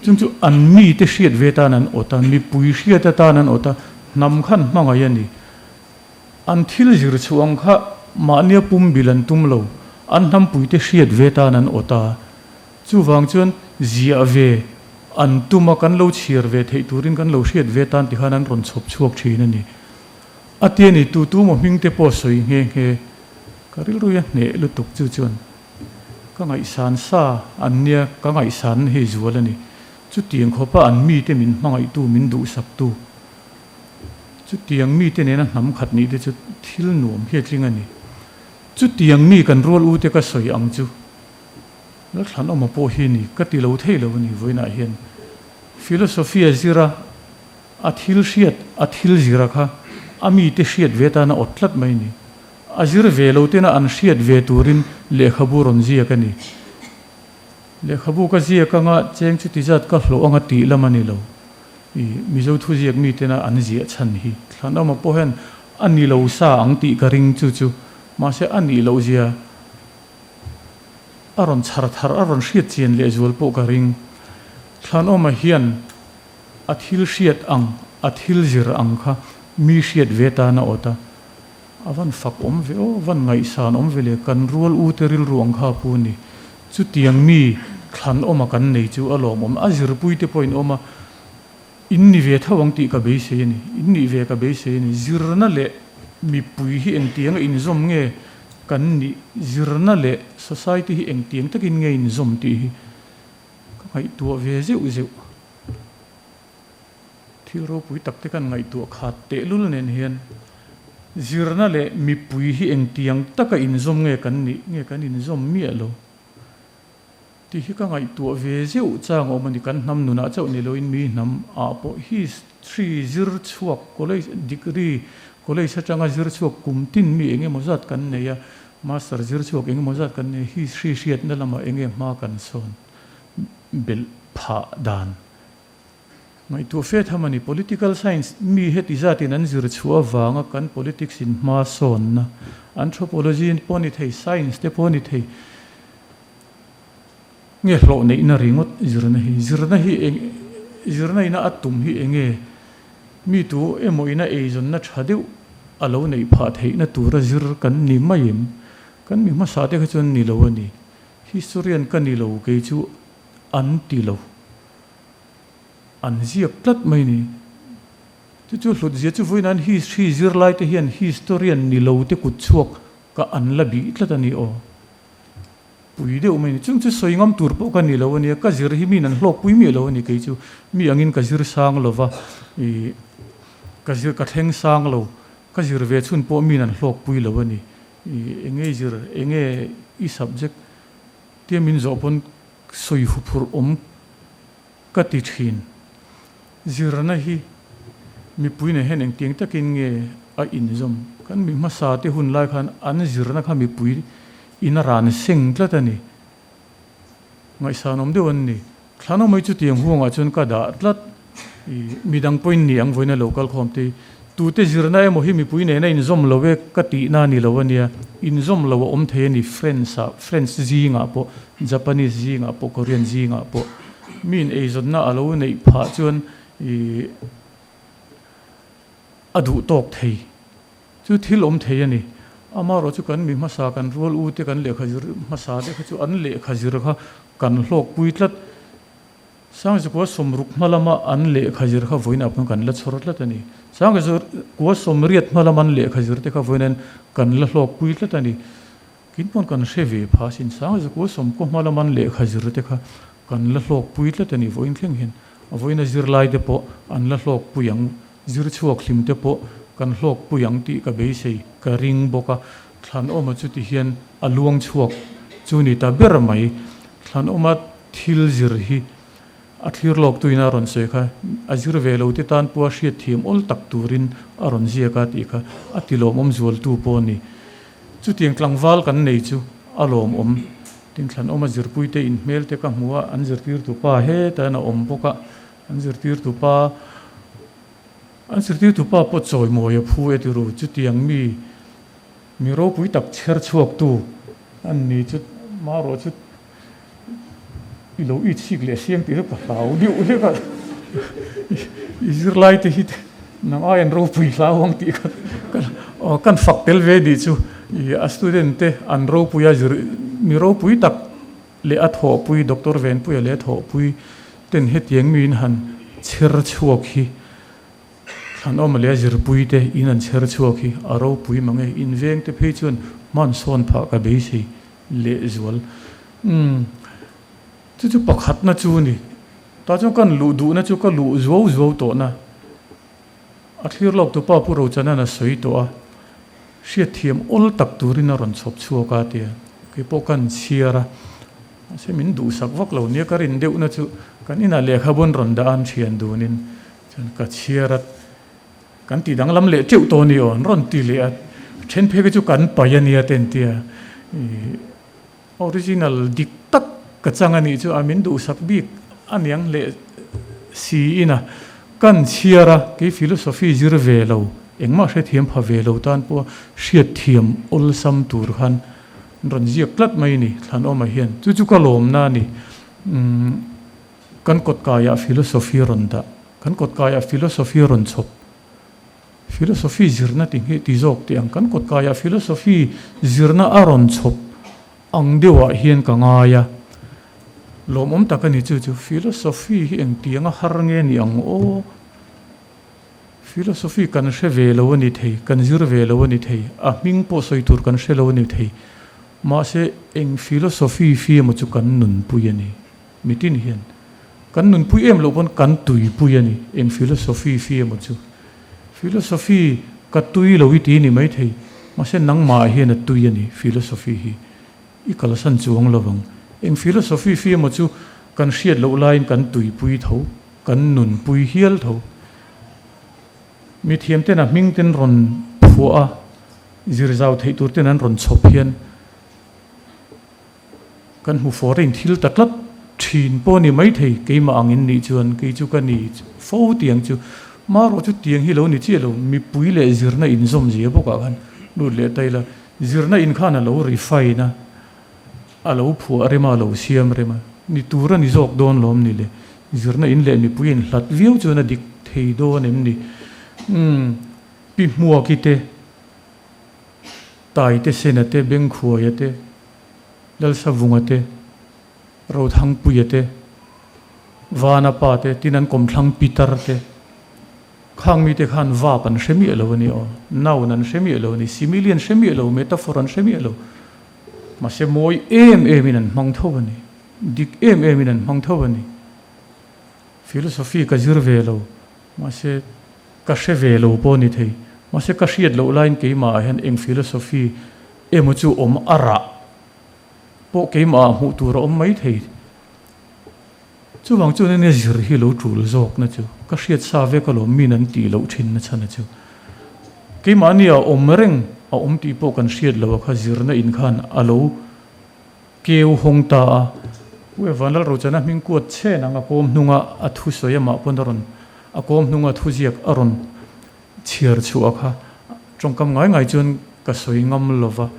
chung chu an mite hriat ve tan an awt a, mipui hriat atan an awt a, hnam khan hmangaih a ni. An thil zir chhuah ang kha mahnia pum bil an tum lo, an hnampuite hriat ve tan an awt a. Chuvang chuan ziah ve an tum a, kan lo chhiar ve theih turin kan lo hriat ve tan ti khan an rawn chhawp chhuak thin a ni. A ti a ni, tu tu maw hming te pawh sawi nghe nghe. Ka rilru a hneh lutuk chu chuan ka ngaihsan sa an nia, ka ngaihsan hei zual a ni. Chutiang khawpa an mite min hmangaihtu, min duhsaktu. Chutiang mite nena hnam khat nih te chu thil nuam hi a tling a ni. Chutiang mi kan rual u te ka sawi ang chu Lalthlanawma pawh hi ni ka ti lo thei lo a ni vawiinah hian. Philosophy a zir a, a thil hriat, a thil zir a kha a mite hriat ve tan a awt tlat mai a ni. A zir ve lo tena an hriat ve turin lehkhabu rawn ziak a ni. Lehkhabu ka ziak anga cheng chuti zat ka hlawh anga tih lam a ni lo. I Mizo thuziak mi tena an ziah chhan hi Thlanawma pawh hian a ni lo sa ang tih ka ring chu chu. Mahse a nih loh zia a rawn chhar thar a rawn hriat chian leh zual pawh ka ring. Thlanawma hian a thil hriat ang, a thil zir ang kha. Mi hriat ve tan a awt a, a van fak awm ve aw, van ngaihsan awm ve le, kan rual u te rilru ang kha pu ni. Chutiang mi thlan awma kan nei chu a lawmawm, a zirpui te pawhin awm a, in ni ve tho ang tih ka beisei a ni, in nih ve ka beisei a ni. Zirna leh mipui hi engtianga inzawm nge kan nih, zirna leh society hi engtiang takin nge inzawm tih hi ka ngaihtuah ve zeuh zeuh. Thil ropui tak te kan ngaihtuah khat tehlul nen hian zirna leh mipui hi engtiang taka inzawm nge kan nih nge kan inzawm miah lo tih hi ka ngaihtuah ve zeuh chang awm a ni. Kan hnam nunah chauh ni loin mi hnam ah pawh history zir chhuak college degree college atanga zir chhuak kum tin mi eng emaw zat kan nei a, master zir chhuak eng emaw zat kan nei a, history hriatna lamah eng nge hma kan sawn belh phah dan Ngaihtuah fe tham a ni. Political science mi heti zatin an zir chhuah avanga kan politics in hma sawnna, anthropology pawh a ni thei, science te pawh a ni thei, nge hlawh neihna ringawt zirna hi. Zirna hi eng, zirna ina a tum hi eng nge? Mi tu emaw ina eizawnna tha deuh a lo neih phah theihna tura zir kan ni mai em? Kan mi hmasa te kha chuan ni lo a ni. Historian ka ni lo kei chu an ti lo. An ziak tlat mai ni. Chu chu hlutzia chu vawiin history zirlai te hian historian ni lo te kut chhuak ka an la bih tlat a ni aw. Pui deuh mai ni. Chung chu sawi ngam tur pawh ka ni lo a nia, ka zir hi miin an hlawkpui miah lo a ni kei chu. Mi angin ka zir sang lo va, ih ka zir ka thleng sang lo, ka zir ve chhun pawh miin an hlawkpui lo a ni. Ih enge i zir, enge i subject tia min zawh pawn sawi huphurh awm ka ti thin. Zirna hi mipui nen hian engtiang takin nge a inzawm? Kan mi hmasa te hun lai khan an zirna kha mipui in a ran seng tlat a ni. Ngaihsanawm deuh an ni. Thlanawm mai chutiang huangah chuan ka dah tlat. I midang pawhin ni ang vawiin a lo kal khawm te hi. Tute zirna emaw hi mipui nena inzawm lo e ka tihna a ni lo a nia. Inzawm lo a awm thei a ni French ah, French zingah pawh, Japanese zingah pawh, Korean zingah pawh. Miin eizawnna a lo neih phah chuan i a duh tawk thei. Chu thil awm thei a ni. Amaherawh chu kan mi hmasa, kan rual u te, kan lehkha zir hmasa te kha chu an lehkha zir kha kan hlawkpui tlat. Sangzakua sawmruk hma lama an lehkha zir kha vawiinah pawhin kan la chhawr tlat a ni. Sangzakua sawmriat hma lama an lehkha zir te kha vawiin kan la hlawkpui tlat a ni. Kin pawn kan hre ve pha asin. Sangzakua sawmkaw hma lama an lehkha zir te kha kan la hlawkpui tlat a ni. Vawiin thleng hian a vawiina zirlai te pawh an la hlawkpui ang, zir chhuak hlim te pawh kan hlawkpui ang tih ka beisei ka ring bawk a. Thlanawma chuti hian a luang chhuak chu ni ta ber mai. Thlanawma Thil zir hi a thlir lawk tuin a rawn sawi kha, a zir ve lo te tan pawha hriat thiam awl tak turin a rawn ziak a tih kha a ti lawmawm zualtu pawh a ni. Chutiang tlangval kan nei chu a lawmawm. Tin thlanawma zirpuite inhmel te ka hmu a, an zirtirtu pa hetah hian a awm bawk a, an zirtirtu pa an zirtirtu pa pawh chawimawi a phu e tiru, chutiang mi mi ropui tak chher chhuaktu an ni chu marawh chu I lo i chhik leh siam tih chu ka hlau deuh hlek a, i zirlai te hi nang ai an ropui hlau ang tih kha kan fak tel ve nih chu i a student te an ropui a zir mi ropui tak leh a thawhpui Doctor Venpuia leh a thawhpui ten hetiang miin han chher chhuak hi Thlanawma leh a zirpui te in an chher chhuak hi a ropui mang e, inveng te phei chuan hmansawn phah ka beisei Lehzual. Umm. Chu chu pakhatna chu a ni. Tah chuan kan luh duhna chu ka luh zuau zuau tawhna. A thlir lawk tupa Pu Rochanan a sawi tawh a, hriatthiam awl tak turin a rawn chhawp chhuak a tia. Kei pawh kan chhiar a, mahse min duhsak vak lo nia ka rin deuhna chu kan inah lehkhabu an rawn dah a an thian dunin chuan ka chhiar a. Kan tih danglam leh teuh tawh a ni aw, an rawn ti leh a, then phei kha chu kan paih a nia te an ti a, ih original dik tak ka chang a nih chu a min duhsak bik a niang leh si in a, kan chhiar a, kei philosophy zir ve lo, engmah hrethiam pha ve lo tan pawh hriatthiam awlsam tur khan an rawn ziak tlat mai a ni Thlanawma hian, chu chu ka lawmna a ni, umm kan kawtkaiah philosophy rawn dah. Kan kawtkaiah philosophy rawn chhawp. Philosophy zirna ti ngheh ti zawk teh ang. Kan kawtkaiah philosophy zirna a rawn chhawp ang deuhah hian ka ngai a. Lawmawm tak a ni chu chu philosophy hi engtianga har nge ni ang aw? Philosophy kan hre ve lo a ni thei, kan zir ve lo a ni thei, a hming pawh sawi tur kan hre lo a ni thei. Mahse eng philosophy fi emaw chu kan nunpui a ni. Mitin hian kan nunpui em loh pawn kan tuipui a ni, eng philosophy fi emaw chu. Philosophy ka tui lo i ti ni maithei, mahse nangmah hian a tui a ni philosophy hi. I kalsan chuang lo vang. Eng philosophy fi emaw chu kan hriat loh laiin kan tuipui tho, kan nunpui hial tho. Mithiam ten a hming ten rawn phuah a, zirzau theih tur ten an rawn chhawp hian Kan hmu foreign thil ta tlat thin pawh a ni maithei, keimah ang in nih chuan kei chu ka ni fo tiang chu. Marawh chu tiang hi lo ni chiah lo, mipui leh zirna inzawm zia bawkah khan lut leh ta ila, zirna in khan a lo refine a, a lo phuah rem a, a lo siam rem a, ni tur a ni zawk dawn lawm ni le, zirna in leh mipui in hlat viau chuan a dik thei dawn em ni? Umm, Pi Hmuaki te, Taite Sena te, Bengkhuaia te, Lalsavunga te, Rothangpuia te, Vana pa te, tin an kawmthlang Pitar te, khang mite khan vap an hre miah lo a ni aw, noun an hre miah lo a ni, simile an hre miah lo, metaphor an hre miah lo. Mahse mawi em emin an hmang tho a ni, dik em emin an hmang tho a ni. Philosophy ka zir ve lo, mahse ka hre ve lo pawh a ni thei. Mahse ka hriat loh laiin keimahah hian eng philosophy emaw chu awm a rah pawh keimahah hmuh tur a awm mai thei. Chuvang chuan ania zir hi lo tul zawkna chu ka hriat sa vek alawm min an tih loh thinna chhan a chu. Keimahni a awm reng a awm tih pawh kan hriat loh a kha zirna in khan a lo keu hawng ta a. Pu Evan Lalrochana hming kuat chen ang a kawm hnunga a thusawi amah pawn a rawn a kawm hnunga thuziak a rawn Chhiar chhuah kha tawngkam ngai ngai chuan ka sawi ngam lo va,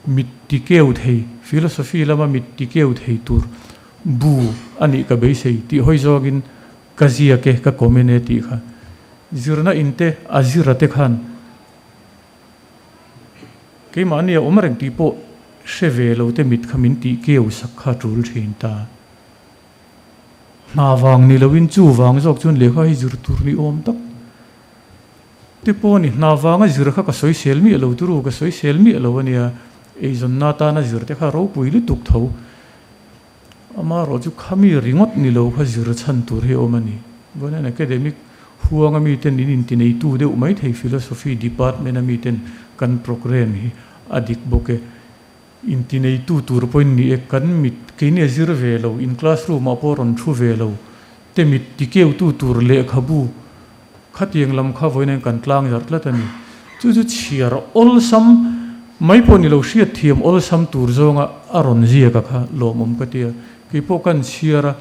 mit ti keu thei, philosophy lama mit ti keu thei tur bu a nih ka beisei tih hawi zawngin ka ziak e, ka comment e tih kha zirna in te a zira te khan keimahni a awm reng tih pawh hre ve lo te mit kha min tih keu sak kha tul thin ta. Hna vang ni loin chu vang zawk chuan lehkha hi zir tur ni awm tak te pawh a ni. Hna vanga zir kha ka sawi sel miah lo turu, ka sawi sel miah lo a nia. Eizawnna atana zir te kha ropui lutuk tho. Amaherawh chu khami ringawt ni lo kha zir chhan tur hi a awm a ni. Vawiin academic huanga miten in intineitu deuh maithei philosophy department a miten kan programme hi a dik bawk e. Intineitu tur pawhin ni e, kan mit keini a zir ve lo, in classroom ah pawh rawn thu ve lo, te mit tikeutu tur lehkhabu khatiang lam kha vawiin kan tlang zarh tlat a ni. Chu chu chhiar awlsam mai pawh ni lo, hriatthiam awlsam tur zawnga a rawn ziak a kha lawmawm ka ti a. Kei pawh kan chhiar a,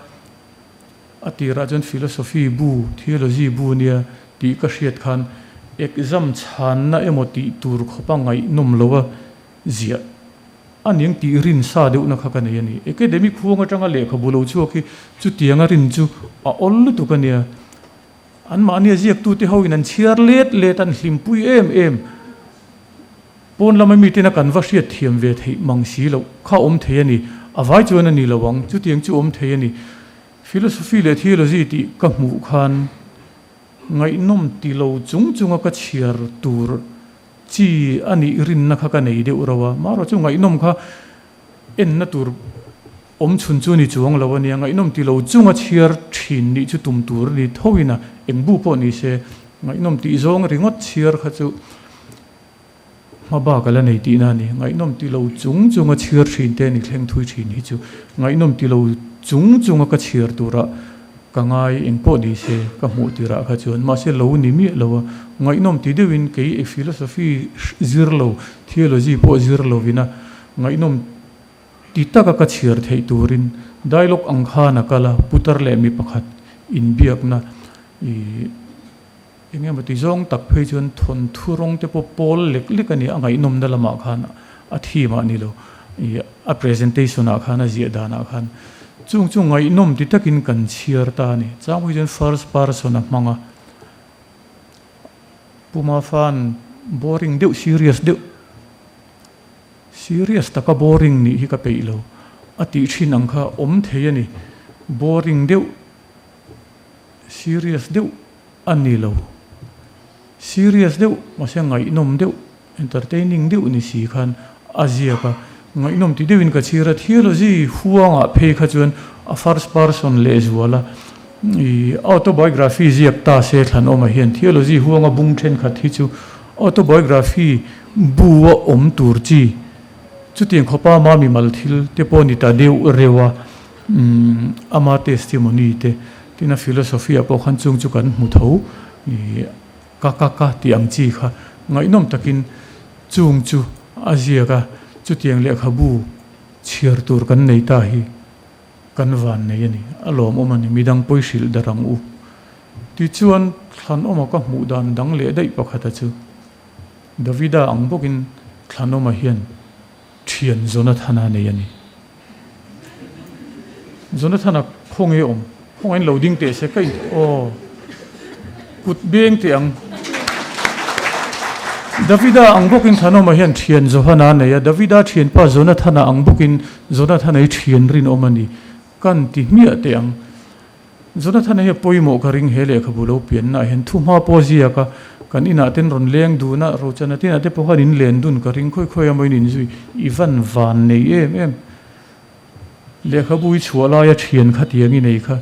a tirah chuan philosophy bu, theology bu nia tih ka hriat khan exam chhanna emaw tih tur khawpa ngaihnawm lo a, Ziah a ning tih rin sa deuhna kha ka nei a ni. Academic huang atanga lehkhabu lo chhuak hi chutianga rin chu a awl lutuk a nia. Anmahni a ziaktute hoin an chhiar let let an hlimpui em em. Pawn lama miten a kan va hriat thiam ve theih mang si loh kha awm thei a ni. A vai chuan a ni lo ang, chutiang chu awm thei a ni. Philosophy leh theology tih ka hmuh khan ngaihnawm ti lo chung chunga ka chhiar tur Chi a nih rinna kha ka nei deuh rauh a, marawh chu ngaihnawm kha enna tur awm chhun chu ni chuang lo a nia, ngaihnawm ti lo chunga chhiar thin nih chu tum tur a ni tho in a, eng bu pawh ni se ngaihnawm tih zawng ringawt chhiar kha chu hma bak a la nei tihna a ni, ngaihnawm ti lo chung chunga chhiar thin te a ni thleng thui thin hi chu ngaihnawm ti lo chung chunga ka chhiar turah Ka ngai eng pawh ni se ka hmuh tirah kha chuan mahse lo ni miah lo a, ngaihnawm ti deuhin kei e philosophy zir lo, theology pawh zir lovin a ngaihnawm ti taka ka chhiar theih turin dialogue ang khan a kal a, putar leh mi pakhat inbiakna ih eng emaw ti zawng tak phei chuan thawnthu rawng te pawh pawl lek lek a ni a ngaihnawmna lamah khan a theme ah ni lo ih a presentation ah khan a ziah danah khan chung chu ngaihnawm ti takin kan chhiar ta a ni chang phei chuan first person a hmang a. Pu Mafa'n boring deuh serious deuh, serious taka boring nih hi ka peih lo a tih thin ang kha awm thei a ni. Boring deuh, serious deuh a ni lo. Serious deuh mahse ngaihnawm deuh, entertaining deuh ni si khan a ziak a. Ngaihnawm ti deuhin ka chhir a, theology huangah phei kha chuan a first person lehzual a. Ih autobiography ziak ta se Thlanawma hian theology huanga bung thenkhat hi chu autobiography bu a awm tur chi chutiang khawpa ama mimal thil te pawh ni ta deuh reuh a, ama testimony te tin a philosophy ah pawh khan chung chu kan hmu tho ih ka ka ka tih ang chi kha ngaihnawm takin chung chu a ziak a, chutiang lehkhabu chhiar tur kan nei ta hi. Kan van nei a ni, a lawmawm a ni, midang pawi hrilh dar ang u. Tichuan, Thlanawma ka hmuh dan dang leh daih pakhata chu, Davida ang bawkin Thlanawma hian thian Jonathana nei a ni. Jonathana khawnge awm? Khawngain lo ding teh se ka in aw kut beng teh ang. Davida ang bawkin Thanawma hian thian Johana a nei a, Davida thianpa Jonathana ang bawkin Jonathana hi thian rinawm a ni. Kan ti hmiah teh ang. Jonathana hi a pawimawh ka ring he lehkhabu lo piannaah hian thu hma pawh a ziak a, kan inah ten rawn leng dun a, Rochana te inah te pawh khan in len dun ka ring khawi khawi a maw in inzui i van van nei em em. Lehkhabu i chhuah laia thian kha tiang i nei kha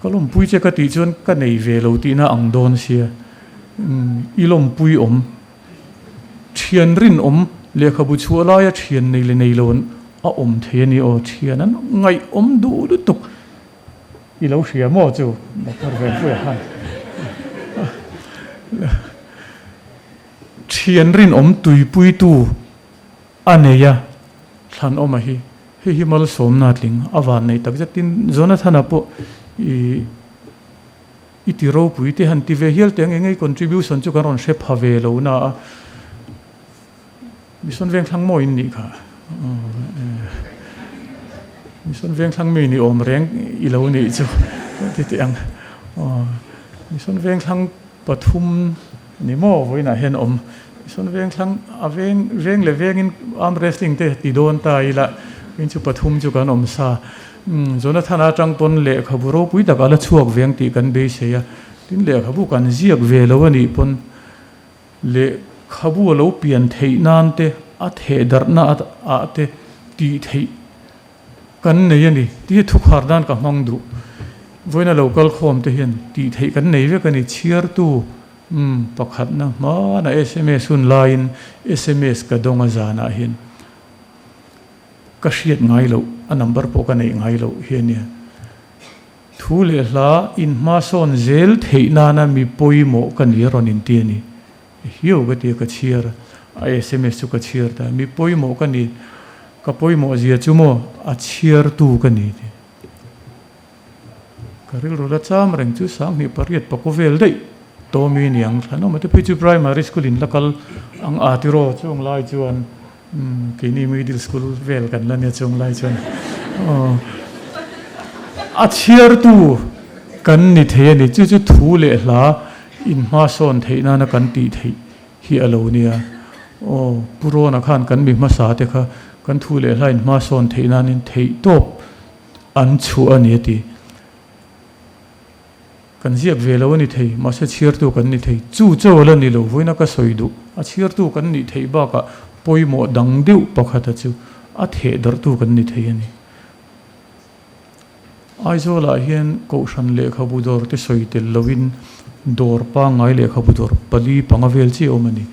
ka lawmpui che ka tih chuan ka nei ve lo tihna ang dawn sia. I lawmpui awm. Thian rinawm lehkhabu chhuah laia thian nei leh nei lo an a awm thei a ni aw. Thian an ngaihawm duh lutuk. I lo hria maw chu Doctor Venpuia khan. Thian rinawm tuipuitu A nei a, Thlanawma hi hei hi malsawmna tling a van nei tak zet. Tin, Jonathana pawh i i ti ropui te han ti ve hial teh ang eng ei contribution chu kan rawn hre pha ve lo na a. Mission Vengthlang maw in nih kha? Mission Vengthlang mi ni awm reng i lo nih chu ti teh ang. Mission Vengthlang Pathum ni maw vawiinah hian awm. Sawn veng thlang a veng veng leh vengin arm wrestling te ti dawn ta ila in chu pathum chu kan awm sa. Jonathana atang pawn lehkhabu ropui tak a la chhuak veng tih kan beisei a, tin lehkhabu kan ziak ve lo a nih pawn lehkhabu a lo pian theih nan te a theh darhna ah te tih theih Kan nei a ni tih hi thukhar dan ka hmang duh. Vawiina lo kal khawm te hian tih theih kan nei vek a ni. Chhiartu umm pakhatna hmana sms hun laiin sms ka dawng a zanah hian ka hriat ngai loh, a number pawh ka neih ngai loh hi a nia. Thu leh hla inhma sawn zel theih nana mi pawimawh ka ni a rawn inti a ni. Hiu ka ti a, ka chhiar a, sms chu ka chhiar ta, mi pawimawh ka ni, ka pawimawh zia chu maw a chhiartu ka ni ti. Ka rilru la cham reng chu 10,000 pariat pakua vel daih tawmi niang thlan awm a te phei chu primary school in la kal ang a tiraw chung lai chuan keini middle school vel kan la nia chung lai chuan a chhiartu kan ni thei a ni chu chu thu leh hla In hma sawn theih nana kan tih theih hi a lo nia. Aw, Pu Rawna khan kan mi hmasa te kha kan thu leh hla in hma sawn theih nanin theih tawp an chhuah a ni a ti. Kan ziak ve lo a ni thei, mahse chhiartu kan ni thei. Chu chaw la ni lo, vawiina ka sawi duh. A chhiartu kan nih theih bakah pawimawh dang deuh pakhata chu a theh darhtu kan ni thei a ni. Aizawlah hian Kohhran lehkhabu dawr te sawi tel loin dawr pangngai lehkhabu dawr pali panga vel chiah awm a ni.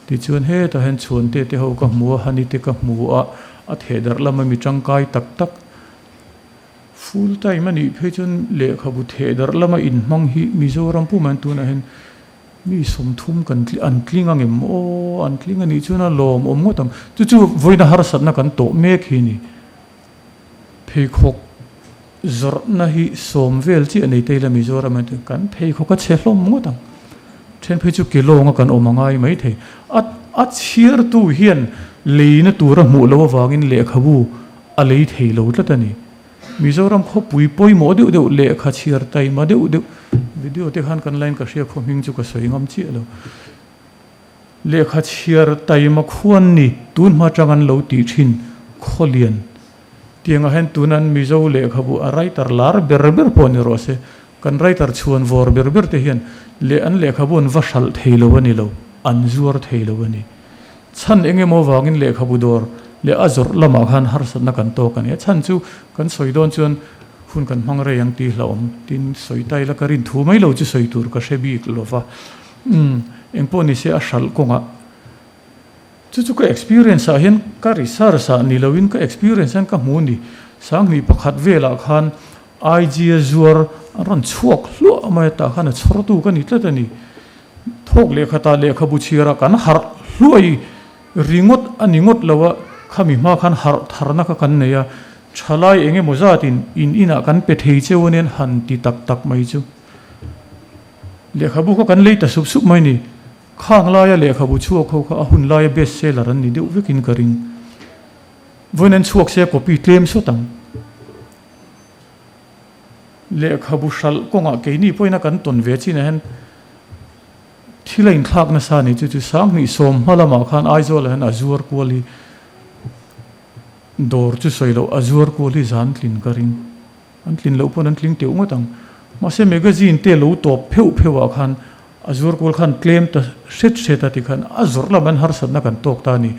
Tichuan hetah hian chhuante te ho ka hmu a, hani te ka hmu a, a theh darh lama mi tangkai tak tak full time a nih phei chuan lehkhabu theh darh lama inhmang hi Mizoram pumah hian tunah hian mi 30 kan an tling ang em aw, an tling a nih chuan a lawmawm ngawt ang. Chu chu vawiina harsatna kan tawh mek hi a ni. Pheikhawk zawrhna hi sawm vel chiah nei ta ila Mizoram ah chuan kan pheikhawk a chhe hlawm ngawt ang. Then phei chu kilawng a kan awm a ngai mai thei. A a chhiartu hian leina tur a hmuh loh avangin lehkhabu a lei thei lo tlat a ni. Mizoram khawpui pawimawh deuh deuh lehkha chhiar taima deuh deuh video te khan kan line ka hria khaw hming chu ka sawi ngam chiah lo. Lehkha chhiar taima khuan ni tun hma tang an lo tih thin khawlian tiangah hian tuna an Mizo lehkhabu a writer lar ber ber pawh ni rawh se, kan writer chhuan vawr ber ber te hian leh an lehkhabu an va hralh thei lo a ni lo, an zuar thei lo a ni. Chhan eng emaw vangin lehkhabu dawr leh a zawrh lamah khan harsatna kan tawk a ni. A chhan chu kan sawi dawn chuan hun kan hmang rei ang tih hlauhawm tin sawi ta ila ka rin thu mai lo chu sawi tur ka hre bik lo va. Umm, engpawh ni se a hralh kawngah chu chu ka experience ah hian ka research ah ni loin ka experience hian ka hmu ni. Sanghnih pakhat velah khan IG a zuar a rawn chhuak hluah mai a tah khan a chhawrtu ka ni tlat a ni. Thawk lehkhatah lehkhabu chhiarah kan harh hluai ringawt a ni ngawt lo a, khami hma khan harh tharna kha kan nei a, thalai eng emaw zatin in inah kan pe thei cheu anian han ti tak tak mai chu. Lehkhabu kha kan lei ta sup sup mai ni. Khang laia lehkhabu chhuak ho kha a hun laia best seller an ni deuh vekin ka ring. Vawiin an chhuak se copy tlem sawt ang. Lehkhabu hralh kawngah keini pawhin a kan tawn ve chin ah hian thil a inthlak nasa a ni. Chu chu Sanghnih sawm hma lamah khan Aizawl ah hian a zuar kual hi dawr chu sawi loh a zuar kual hi zan tlin ka ring. An tlin loh pawn an tling teuh ngawt ang. Mahse magazine te lo tawp pheuh pheuh ah khan a zuar kual khan tlem ta hret hret a ti khan a zawrh lam an harsatna kan tawk ta a ni.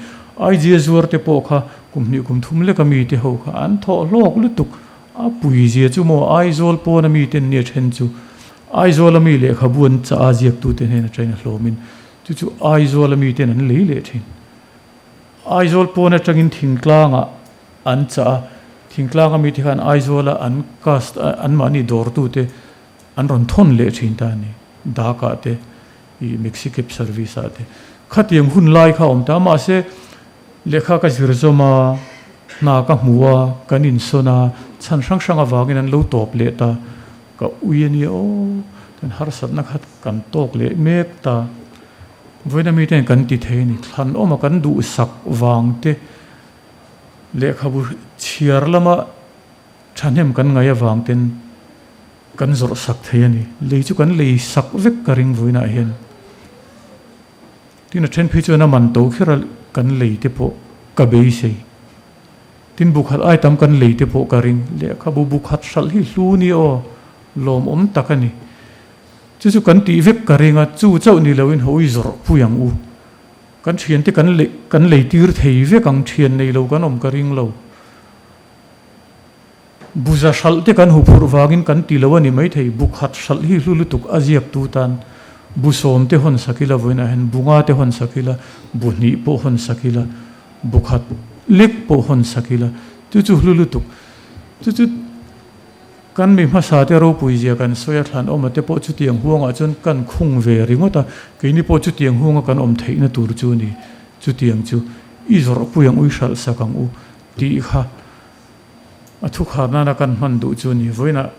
IG a zuar te pawh kha kum hnih kum thum leka mi te ho kha an thawh hlawk lutuk. A pui zia chu maw Aizawl pawna mi ten nia then chu Aizawla mi lehkhabu an chah a ziaktu te hnen atangin a hlawmin chu chu Aizawla mi ten an lei leh thin. Aizawl pawn atangin thingtlangah an chah a, thingtlanga mite khan Aizawla an cast a, anmahni dawrtute an rawn thawn leh thin ta a ni, Dhaka te, ih Maxi Cab service ah te. Khatiang hun lai kha a awm ta a, mahse lehkha ka zir zawm a, hna ka hmu a, kan insawn a, chhan hrang hrang avangin an lo tawp leh ta, ka ui a nia aw, chuan harsatna kha kan tawk leh mek ta. Vawiina miten kan ti thei a ni, thlanawma kan duhsak vang te, Lehkhabu chhiar lama thahnem kan ngaih avang ten kan zawrh sak thei a ni. Lei chu kan lei sak vek ka ring vawiinah hian. Tin a then phei chuan a man to kher a kan lei te pawh ka beisei. Tin bu khat ai tam kan lei te pawh ka ring. Lehkhabu bu khat hralh hi hlu ni aw, lawmawm tak a ni. Chu chu kan tih vek ka ring a, chu chauh ni loin hawi zawrh pui ang u. Kan thiante kan lei kan lei tir thei vek ang thian nei lo kan awm ka ring lo. Buza hralh te kan huphurh vangin kan ti lo a ni maithei, bu khat hralh hi hlu lutuk a ziak tu tan bu sawm te hawn sak ila vawiinah hian bu nga te hawn sak ila, bu hnih pawh hawn sak ila, bu khat lek pawh hawn sak ila chu chu hlu lutuk chu chu Kan mi hmasa te ropui zia kan sawi a thlan awm a te pawh chutiang huangah chuan kan khung ve ringawt a, keini pawh chutiang huanga kan awm theihna tur chu ni, chutiang chu i zawrhpui ang u, i hralh sak ang u tih kha a thukhar nana kan hman duh chu ni. Vawiinah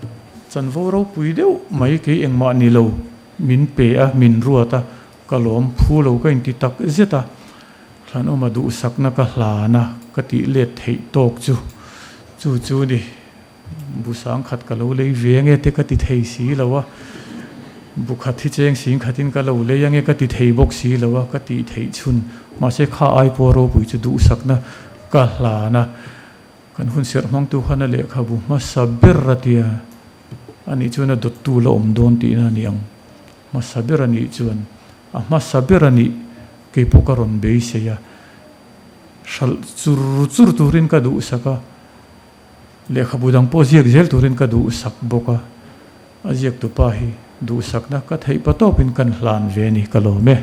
chanvo ropui deuh mai kei engmah ni lo min pe a, min ruat a, ka lawm phu lo ka inti tak zet a, thlan awma duhsakna ka hlan a ka tih let theih tawk chu chu chu ni. Bu sangkhat ka lo lei ve ange te ka ti thei si lo a, bu khat hi cheng sing khatin ka lo lei ange ka ti thei bawk si lo a, ka tih theih chhun. Mahse kha ai pawh ropui chu duhsakna ka hlan a, kan hun serh hmangtu khan a lehkhabu hmasa ber a tia, anih chuan a dawttu la awm dawn tihna a ni ang. Hmasa ber a nih chuan a hmasa ber a nih keipawh ka rawn beisei a, hralh chur chur turin ka duhsak a. Lehkhabu dang pawh ziak zel turin ka duhsak bawk a, a ziaktupa hi duhsakna ka theih pa tawpin kan hlan ve a ni, ka lawm e.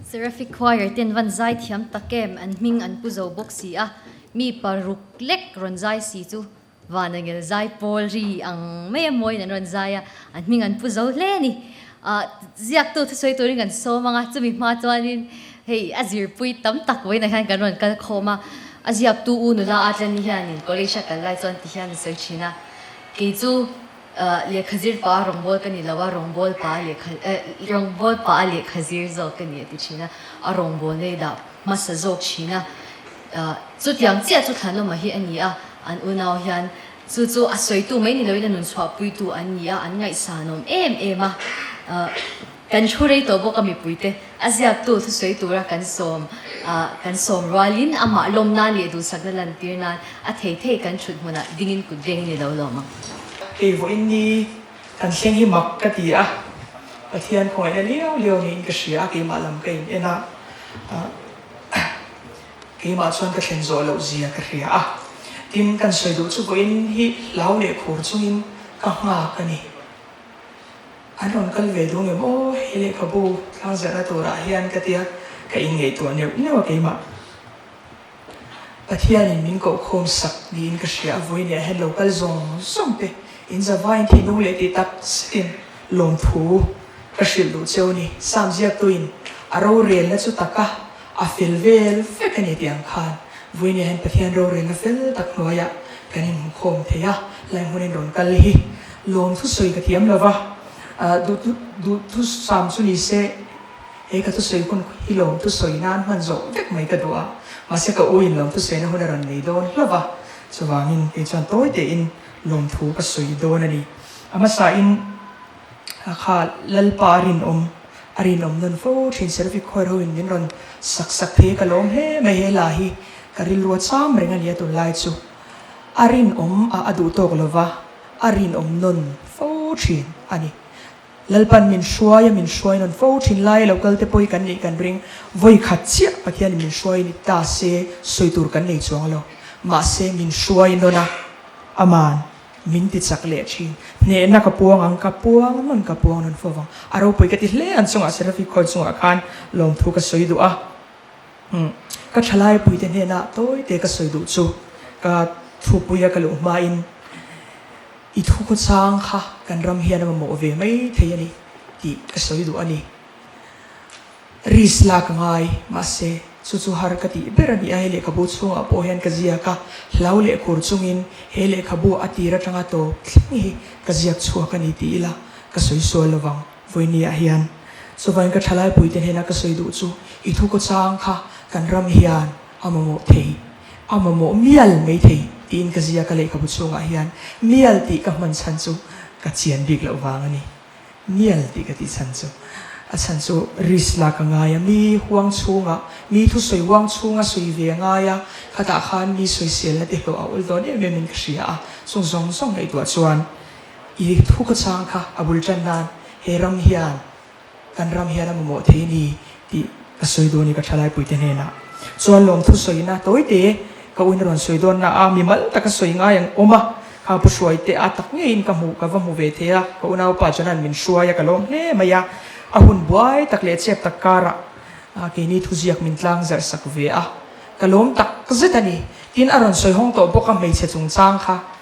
Seraphic Choir ten van zai thiam tak em an hming an pu zo bawk si a, mi paruk lek rawn zai si chu van angel zai pawl ri ang mai a mawiin an rawn zai a, an hming an pu zo hle a ni. Ah ziaktu thusawi turin kan sawm ang a, chumi hma chuanin hei a zirpui tam tak vawiinah hian kan rawn kal khawm a, a ziaktu u nula a tlani hianin college a kal lai chuan ti hian a sawi thin a, kei chu Lehkha zir pah a rawngbâwl ka ni lo a, rawngbâwl pah a lehkha eh rawngbâwl pah a lehkha zir zawk ka ni a ti thin a, a rawngbâwl nei dah hmasa zawk thin a. Chutiang chiah chu Thlanawma hi a ni a, an unau hian chu chu a sawitu mai ni loin a nun chhuahpuitu an ni a, an ngaihsanawm em em a. Kan thu rei tawh bawk a mipuite a ziaktu thusawi tura kan sawm kan sawm rualin amah lawm nan leh duhsakna lantir nan a thei thei kan thut hmunah dingin kut veng ni lo lawm ang. Kei vawiin ni kan thleng hi mak ka ti a, Pathian khawngaihna liau liau niin ka hria a, keimah lam ka in en a, keimah chuan ka thlen zawh loh zia ka hria a, tin kan sawi duh chu vawiin hi hlau leh khur chungin ka nghak a ni. An rawn kal ve duh ngem aw, he lehkhabu tlangzarhna turah hian ka tia ka inngaihtuah neuh neuh a keimah. Pathianin min kohkhawm sak niin ka hria a, vawiin ah hian lo kal zawng zawng te in zavaiin thinlung leh tih tak zetin lawmthu ka hrilh duh cheu ni. Sam ziaktuin a rorelna chu taka a fel vel vek a ni tih ang khan vawiin ah hian Pathian rorelna fel tak hnuaiah kan inhmukhawm thei a, lai hmunin rawn kal hi lawmthu sawi ka thiam lo va, duhthusam chu ni se he ka thusawi hun hi lawmthu sawi nan hman zawh vek mai ka duh a, mahse ka u in lawmthu sawina hun a rawn nei dawn hlauh va, chuvangin kei chuan tawi tein lawmthu ka sawi dawn a ni. A hmasain kha Lalpa a rinawm, a rinawm nawn fo thin Serafik khuar ho in min rawn sak sak phei ka lawm hle mai he hla hi ka rilru a cham reng a nia tunlai chu. A rinawm a a duh tawk lova a rinawm nawn fo thin a ni. Lalpan min hruai a min hruai nawn fo thin lai a lo kal te pawh hi kan nih kan ring. Vawi khat chiah Pathianin min hruai ni ta se sawi tur kan nei chuang lo. Mahse min hruai nawn a, aman min ti chak leh thin. Hnehna ka puang ang, ka puang nawn ka puang nawn fo vang. A ropui ka ti hle an chungah Serafi khawi chungah khan lawmthu ka sawi duh a. Umm, ka thalai puite hnenah tawite ka sawi duh chu ka thupuia ka luh hmain i thu khawchang kha kan ram hian a mamawh ve mai thei a ni tih ka sawi duh a ni. Risk lak a ngai, mahse chu chu har ka tih ber a ni a, he lehkhabu chhungah pawh hian ka ziak a, hlau leh khur chungin he lehkhabu a tir atanga tawp thleng hi ka ziak chhuak a ni tih ila ka sawi sual lovang. Vawinia hian chuvangin ka thalai puite hnena ka sawi duh chu i thu kawchang kha kan ram hian a mamawh thei, a mamawh mial mai thei tiin ka ziak a lehkhabu chhungah hian mial tih ka hman chhan chu ka chian bik loh vang a ni. Mial tih ka tih chhan chu a chhan chu risk lak a ngai a, mi huang chhungah, mi thusawi huang chhunga sawi ve a ngai a, khatah khan mi sawiselna te hlawh a awl dawn em em in ka hria a, chung zawng zawng ngaihtuah chuan I thu ka chang kha a bul tan nan he ram hian kan ram hian a mamawh thei a ni tih ka sawi dawn i ka thalai puite hnenah chuan lawmthu sawina tawite ka uina rawn sawi dawn na a mimal taka sawi ngai ang awm a kha pu hruai te a tak ngeiin ka hmuh ka va hmu ve thei a ka unaupa chuan min hruai a ka lawm hle mai a a hun buai tak leh chep tak karah keini thuziak min tlang zarh sak ve a ka lawm tak zet a ni tin a rawn sawi hawng tawh bawk a hmeichhe chungchang kha.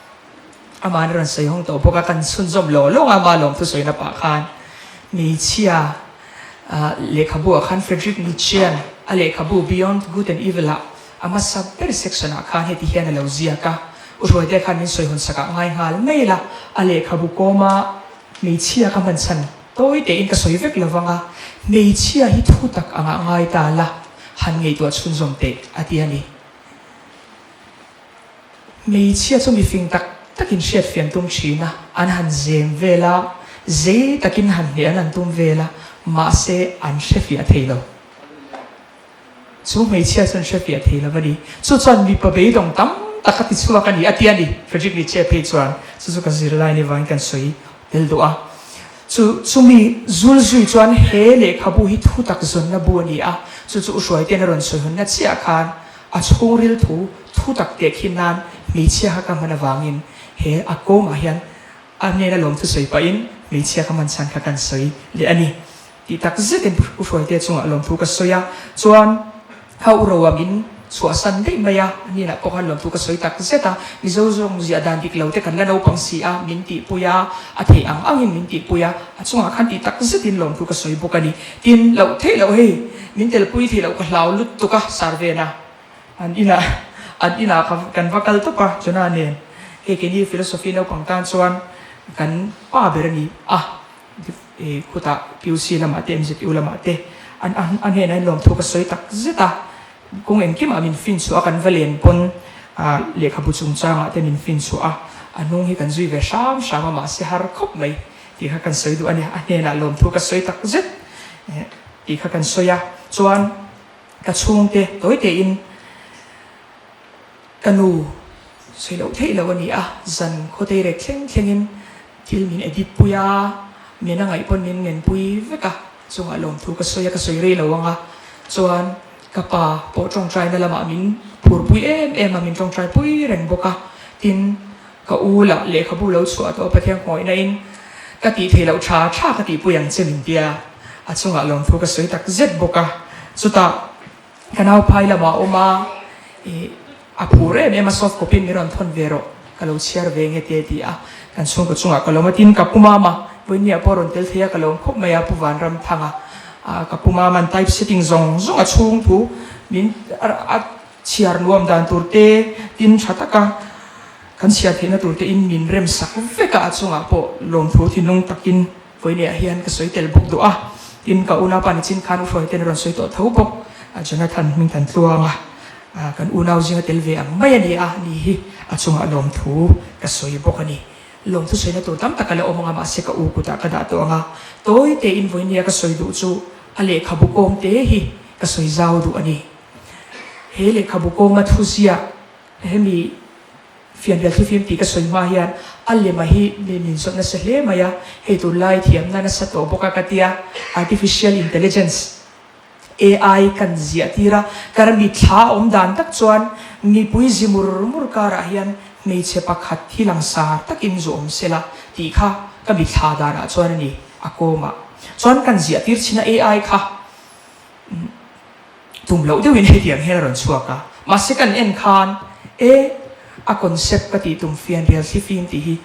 Amah an rawn sawi hawng tawh bawk a, kan chhunzawm lawng lawng a, ama lawmthu sawina pah khan hmeichhia lehkhabu ah khan Friedrich Nietzschean a lehkhabu Beyond Good and Evil ah a hmasa ber section ah khan heti hian a lo ziak a, U Hruaite khan min sawi hawn sak ah ngai nghal mai la, a lehkhabu kawma hmeichhia ka hman chhan tawi tein ka sawi vek lovang a, hmeichhia hi thu tak angah ngai ta la, han ngaihtuah chhunzawm teh a ti a ni. Hmeichhia chu mifing tak takin hriatfian tum thin a, an han zem vel a, zei takin han hneh an han tum vel a, mahse an hrefiah thei lo. Chu hmeichhia chu an hrefiah thei lo a ni. Chu chuan mipa beidawng tam tak a ti chhuak a ni, a ti a ni. Frederick Nietzsche phei chuan chu chu ka zirlai ni vangin kan sawi tel duh a. Chu chumi zul zui chuan he lehkhabu hi thu tak zawnna bu a ni a, chu chu u Hruaite'n a rawn sawi hawnna chiah khan A chhungril thu thu tak teh khin nan hmeichhia kha ka hman avangin he a kawngah hian a hnena lawmthu sawi pahin hmeichhia ka hman chhan kha kan sawi leh a ni tih tak zetin U Hruaite chungah lawmthu ka sawi a, chuan kha U Roa min chhuahsan daih mai a, a hnenah pawh khan lawmthu ka sawi tak zet a, Mizo zawng ziah dan dik lo te kan la naupang si a, min tihpui a, a theih ang angin min tihpui a, a chungah khan tih tak zetin lawmthu ka sawi bawk a ni. Tin, loh theih loh hei, min telpui theih loh ka hlau lutuk a, Sarvena an inah an inah ka kan va kal tawp a, Jonah nen hei keini philosophy naupang tan chuan kan pa ber a ni a, khutah PUC lamah te MZU lamah te an an hnenah hian lawmthu ka sawi tak zet a. Kawng engkimah min fin chhuah a, kan va len pawn lehkhabu chungchangah te min fin chhuah a, a hnung hi kan zui ve hram hram a, mahse har khawp mai tih kha kan sawi duh a ni. A hnenah lawmthu ka sawi tak zet tih kha kan sawi a, chuan ka chhungte tawi tein ka nu sawi loh theih loh a ni a, zan khawtei rek thleng thlengin thil min edit pui a, min a ngaih pawn min ngenpui vek a, chungah lawmthu ka sawi a, ka sawi rei lo ang a, chuan ka pa pawh tawngtaina lamah min phurpui em em a, min tawngtai pui reng bawk a, tin ka u lah lehkhabu lo chhuah tawh a Pathian khawngawihna in ka tih theih loh tha tha ka tihpui ang che min tia, a chungah lawmthu ka sawi tak zet bawk a, chutah ka nau phai lamah a awm a, ih a phur em em a soft copy in min rawn thawn ve rawh ka lo chhiar ve nge te a ti a, kan chhungkaw chungah ka lawm a, tin ka pu mama Vawinia pawh rawn tel thei a ka lawm khawp mai a Pu Vanramthanga ah ka pu mama'n type setting zawng zawng a chhung thu min a chhiar nuam dan tur te tin tha taka kan chhiar theihna tur te in min rem sak vek a a chungah pawh lawmthu thinlung takin Vawinia hian ka sawi tel bawk duh a, tin ka unaupa nichin khan u Hruaite'n a rawn sawi tawh tho bawk a Jonathan hming Tluanga kan unau zinga tel ve ang mai a ni a ni hi a chungah lawmthu ka sawi bawk a ni. Lawmthu sawina tur tam tak a la awm ang a mahse ka u kutah ka dah tawh ang a, tawi tein vawinia ka sawi duh chu a lehkhabu kawng te hi ka sawi zau duh a ni. He lehkhabu kawnga thuziak hemi fianrial thlifim tih ka sawi hma hian a lema hi mi min zawt nasa hle mai a, hei tunlai thiamna nasa tawh bawk a ka tia, artificial intelligence. AI kan ziah tir a, ka ram mithla a awm dan tak chuan mipui zi mur mur karah hian hmeichhe pakhat hi langsar takin zu awm se la tih kha ka mithla danah chuan a ni a kawmah chuan kan ziah tir chhin a AI kha tum loh deuhin hetiang hian a rawn chhuak a, mahse kan en khan e a concept ka tih tum fianrial thlifim tih hi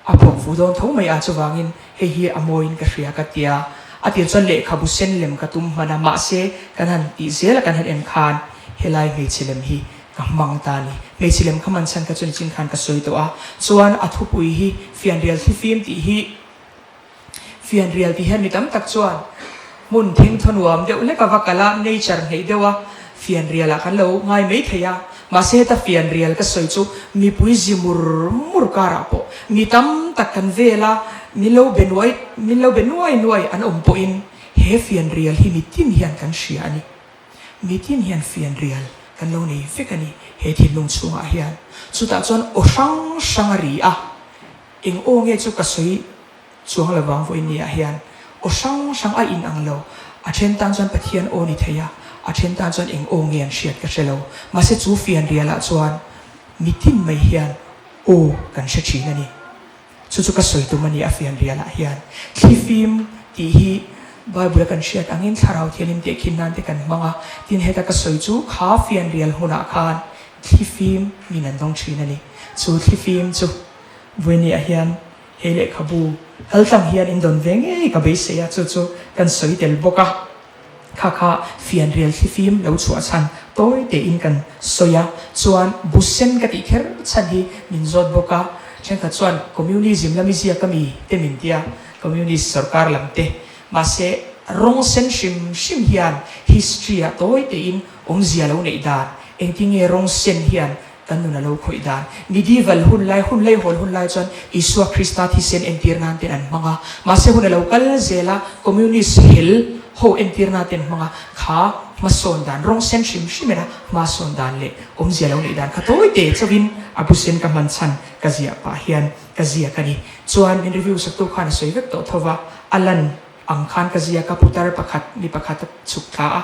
A phawk fu dawn tho mai a, chuvangin hei hi a mawiin ka hria ka tia. A tir chuan lehkhabu sen lem ka tum hman a, mahse kan han tih zel a kan han en khan helai hmeichhe lem hi ka hmang ta a ni. Hmeichhe lem kha man chhan kha chu nichin khan ka sawi tawh a, chuan a thupui hi fianrial thlifim tih hi fianrial tih hian mi tam tak chuan hmun thengthaw nuam deuh hlek a va kal a, nature hneih deuh a fianrial ah kan lo ngai mai thei a. Mahse heta fianrial ka sawi chu mipui zi mur mur karah pawh mi tam tak kan vel a, min lo be nuai min lo be nuai nuai an awm pawhin he fianrial hi mitin hian kan hria a ni. Mitin hian fianrial kan lo nei vek a ni he thinlung chhungah hian. Chutah chuan aw hrang hrang a ri a, eng aw nge chu ka sawi Chuang lo vang vawiin ni ah hian aw hrang hrang a in ang lo. A then tan chuan Pathian aw ni thei a, a then tan chuan eng aw nge an hriat ka hre lo. Mahse chu fianrial ah chuan mitin mai hian aw kan hre thin a ni. Chu chu ka sawi tum a ni a fianrial ah hian. Thlifim tih hi Bible a kan hriat angin Thlarau Thianghlim tehkhin nan te kan hmang a, tin heta ka sawi chu kha fianrial hmunah khan thlifim min an dawng thin a ni. Chu thlifim chu vawiin ni ah hian He lehkhabu kaltlang hian in dawn ve ngei ka beisei a, chu chu kan sawi tel bawk a. Kha kha fianrial thlifim lo chhuah chhan tawi tein kan sawi a, chuan bu sen ka tih kher chhan hi min zawt bawk a. Thenkhat chuan communism lami ziak ami te min tia, communist sorkar lam te. Mahse rawng sen hrim hrim hian history ah tawi tein awmzia lo neih dan, engtinge rawng sen hian Kan nun a lo khawih dan. Medieval hun lai, hun leihawl hun lai chuan Isua Krista thisen entir nan ten an hmang a. Mahse hun a lo kal zel a, Communist hel ho entir nan ten hmang a. Kha hmasawn dan, rawng sen hrim hrim ena hmasawn dan leh awmzia lo neih dan kha tawi te chauhin a bu sen ka hman chhan ka ziah pah hian ka ziak a ni. Chuan min review saktu khan a sawi vek tawh tho va, a lan ang khan ka ziak a, putar pakhat mi pakhat a chhuk thla a,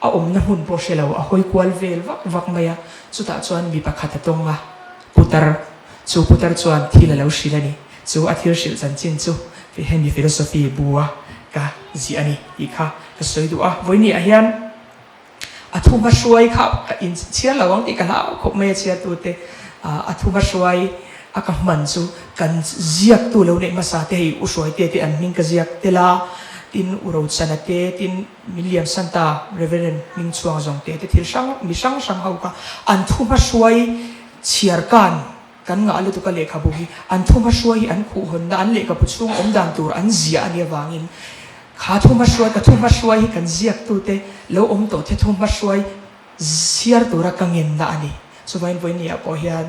A awmna hmun pawh hre lo, a hawi kual vel vak vak mai a, chutah chuan mi pakhat a tawng a, putar, chu putar chuan thil a lo hrilh a ni, chu a thil hrilh chanchin chu hemi philosophy bu a ka ziah a ni tih kha ka sawi duh a, vawiin ah hian a thu hmahruai kha ka in chhiar lo ang tih ka hlau khawp mai a chhiartute a thu hmahruai a ka hman chu kan ziaktu lo neih hmasa te hei u Hruaite te an hming ka ziak tel a, tin u Rochana te tin. Min liam san ta Reverend hming chhuang zawng te te thil hrang mi hrang hrang ho kha an thu hmahruai chhiar kan kan ngah lutuk a lehkhabu hi an thu hmahruai hi an khuh hawnna an lehkhabu chhung awm dan tur an ziah a nih avangin kha thu hmahruai ka thu hmahruai hi kan ziak tute lo awm tawh te thu hmahruai. Chhiar tura ka ngenna a ni. Chuvain vawinia pawh hian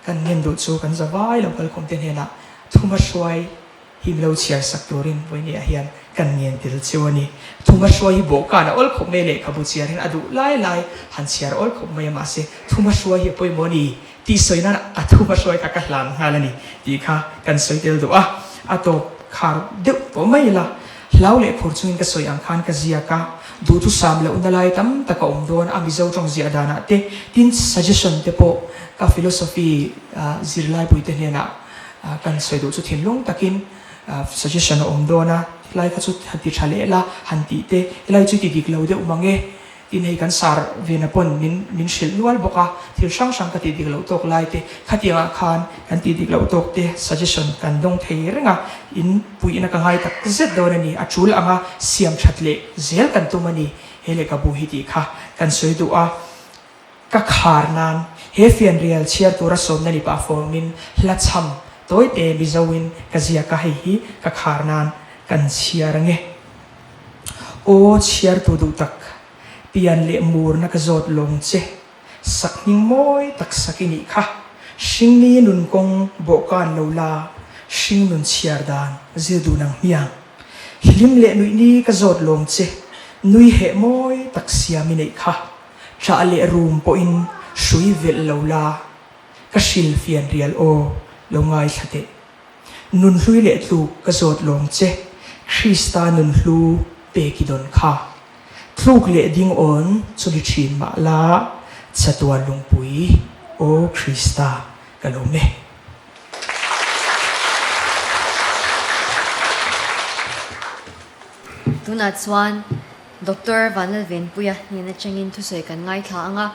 kan ngen duh chu kan za vai lo kalkhawmte hnenah thuma hruai him lo chhiar sak turin vawinia hian kan ngen tel cheu a ni. Thuma hruai hi bawhkan a awl khawp mai a, lehkhabu chhiar hian a duh lai lai han chhiar awl khawp mai a, mahse thuma hruai hi a pawimawh a ni tih sawi nan a thuma hruai kha ka hlan nghal a ni tih kha kan sawi tel duh a, a tawp khar deuh tawh mai ila. Hlau leh phur chungin ka sawi ang khan ka ziak a, duhthusam lohna lai tam tak a awm dawn a Mizo tawng ziah danah te, tin suggestion te pawh ka philosophy zirlaipui te hnenah kan sawi duh chu thinlung takin suggestion a awm dawn a, helai kha chu han ti tha leh la han tih te, helai chu ti dik lo deuh mang e. Tin hei kan sar vena pawn min min hrilh nual bawk a, thil hrang hrang ka tih dik loh tawk lai te, khatiang ah khan kan tih dik loh tawk te suggestion kan dawng thei reng a, in puihna ka ngai tak zet dawn a ni, a tul anga siam that leh zel kan tum a ni, he lehkhabu hi tih kha kan sawi duh a, ka khar nan he fianrial chhiar tura sawmna ni pah fawmin hla chham tawi te Mizo in ka ziak a, hei hi ka khar nan kan chhiar ange. Aw chhiartu duh tak, pian leh murna ka zawt lawng che, sak hming mawi tak sak i nih kha, hringni nun kawng bawhkan lo la, hring nun chhiar dan zir duh nang hmiang. Hlim leh nuih ni ka zawt lawng che, nui heh mawi tak siam i neih kha, ṭah leh rum pawhin hrui velh lo la, ka hrilhfian rial aw lo ngaithla teh. Nunhlui leh tluk ka zawt lawng che, Krista nunhlu pek i dawn kha. Tluk leh ding awn chu ni thin mah la, chatuan lungpui, aw Krista, ka lawm e. Tunah chuan Doctor Vanlalvenpuia hnen atangin thusawi kan ngaithla ang a,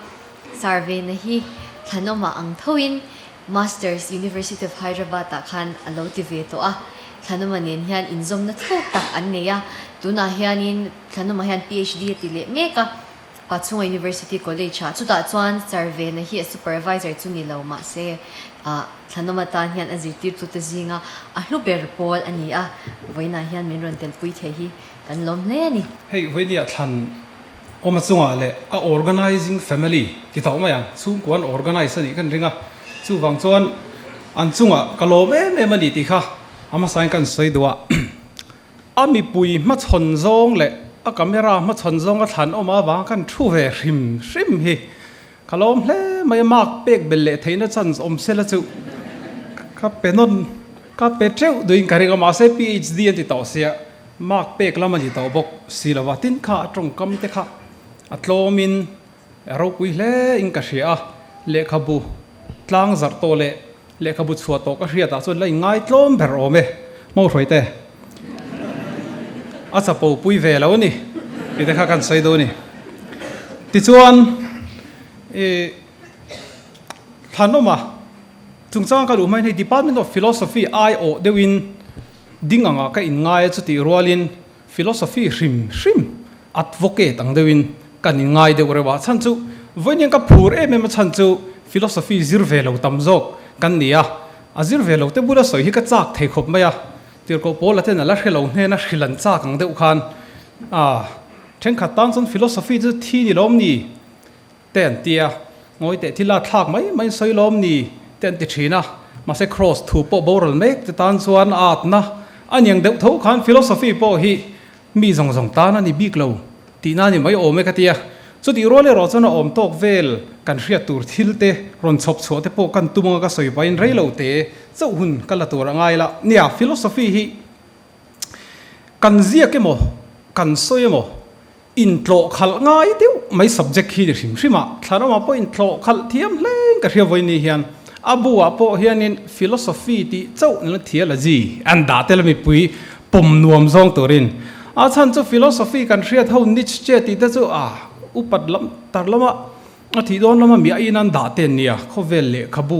Sarvena hi thlanawmah ang thoin Masters University of Hyderabad ah khan a lo ti ve tawh a, Thlanawma nen hian inzawmna thuk tak an nei a, tunah hianin Thlanawma hian PhD a ti leh mek a, Pachhunga University College ah, chutah chuan Sarvena hi a supervisor chu ni lo mahse ah Thlanawma tan hian a zirtirtute zinga a hlu ber pawl a ni a, vawiinah hian min rawn telpui thei hi kan lawm hle a ni. Hei vawinia thlan Awma chungah leh a organising family ti tawh mai ang, chhungkua an organise a nih kan ring a, chuvang chuan an chungah ka lawm em em a ni tih kha a hmasain kan sawi duh a, a mipui hmachhawn zawng leh a camera hmachhawn zawng a thlan awm avanga kan thu ve hrim hrim hi ka lawm hle mai a, mark pek belh leh theihna chance awm sela chu ka pe nawn ka pe teuh duhin ka ring a, mahse PhD an ti tawh sia. Mark pek lam a ni tawh bawk si lo va, tin kha a tawngkam te kha a tlawmin a ropui hle in ka hria a, lehkhabu tlang zarh tawh leh lehkhabu chhuah tawh ka hriat ah chuan la inngai tlawm ber awm e, Hmawhruai te a chapo pui ve lo a ni tih te kha kan sawi duh a ni. Tichuan i Thlanawma chungchang ka luh hmain hei Department of Philosophy aiawh deuhin Ding anga ka inngai a chutih rualin philosophy hrim hrim advocate ang deuhin kan inngai deuh reuh a, chhan chu vawiin ka phur em em a chhan chu philosophy zir ve lo tam zawk kan ni a, a zir ve lo te bula sawi hi ka chak thei khawp mai a, tirhkoh Paula ten a la hre lo hnena hrilh an chak ang deuh khan a thenkhat tan chuan philosophy chu thi ni lawm ni Te an ti a, ngawi teh thil a thlak mai mai sawi lawm ni te an ti thin a, mahse Kross thu pawh boral mek te tan chuan a atna a niang deuh tho khan philosophy pawh hi mi zawng zawng tan a ni bik lo tihna a ni mai awm e ka ti a, chutih rual erawh chuan a awm tawk vel kan hriat tur thil te rawn chhawp chhuah te pawh kan tum anga ka sawi pahin rei lo te chauh hun ka la tur a ngai la nia philosophy hi kan ziak emaw kan sawi emaw Intlawh khalh ngai deuh mai subject hi ni hrim hrim a, thlarama pawh intlawh khalh thiam hleng ka hria vawiin ni hian a buah pawh hianin philosophy tih chauh nila theology an dah tel a mipui pawm nuam zawng turin a chhan chu philosophy kan hriat ho Nietzsche tih te chu a upat lam tar lama a thih dawn lama mi aiin an dah te an nia khawvel lehkhabu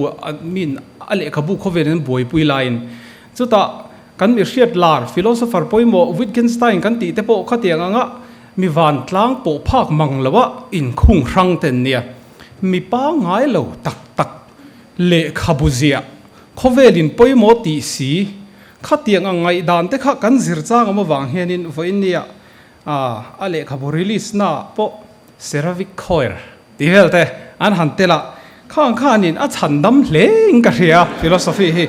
min a lehkhabu khawvelin an buaipui laiin chutah Kan mi hriat lar philosopher pawimawh Wittgenstein kan tih te pawh khatiang anga mi vantlang pawh phak mang lo a inkhung hrang te an nia. Mi pangngai lo tak tak lehkhabu ziah khawvelin pawimawh tih si khatiang ang ngaihdan te kha kan zir chang awm avang hianin vawiin nia a lehkhabu release na pawh Seravic Choir. Tih vel te an han tel a, khang khanin a chhan dam hle in ka hria philosophy hi.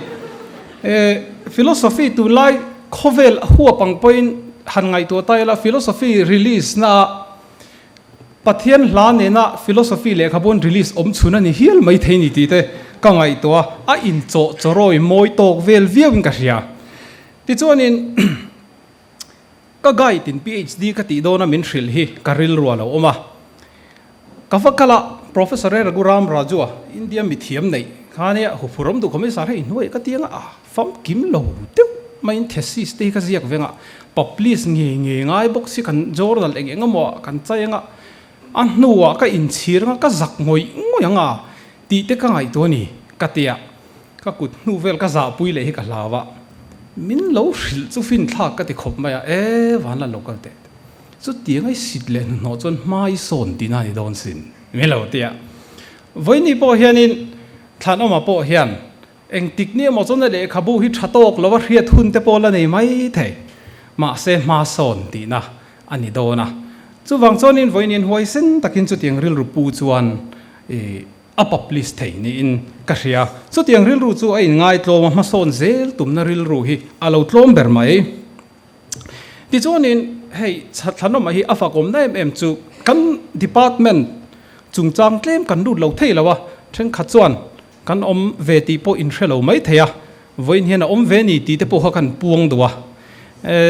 Philosophy tunlai khawvel huap ang pawhin han ngaihtuah ta ila philosophy release na ah Pathian hla nena philosophy lehkhabu an release awm chhun a ni hial mai thei ni tih te ka ngaihtuah a, a inchawh chawrawi mawi tawk vel viau in ka hria. Tichuanin. Ka guide in PhD ka tih dawna min hrilh hi ka rilru a lo awm a. Ka va kal a, Professor E. Raghuram Raju a India mithiam neih kha nia huphur awm duh khawm i sar hei hnuai ka tiang a, a famkim lo deuh maiin thesis te hi ka ziak veng a, publish ngei ngei ngai bawk si kan journal eng eng emaw ah kan chai anga a hnuah ka inchhir anga ka zak ngawih ngawih anga tih te ka ngaihtuah a ni ka tia. Ka kut hnu vel ka zahpui leh hi ka hlau a, min lo hrilh chu finthlak ka ti khawp mai a, e van la lo kal teh chutiang ai sit leh hnuhnawh chuan hma i sawn tihna a ni dawn sin min lo ti a. Vawiini pawh hianin Thlanawma pawh hian engtik ni emaw chuan a lehkhabu hi tha tawk lo a hriat hun te pawh la nei mai thei, mahse hma sawn tihna a ni dawn a. Chuvang chuanin vawiinin huaisen takin chutiang rilru pu chuan i A publish thei niin ka hria. Chutiang rilru chu a inngai tlawm a, hmasawn zel tumna rilru hi a lo tlawm ber mai. Tichuanin hei Thlanawma hi a fakawmna em em chu kan department chungchang tlem kan lut lo thei lo a, thenkhat chuan kan awm ve tih pawh inhre lo mai thei a, vawiin hian a awm ve ni tih te pawh kha kan puang duh a.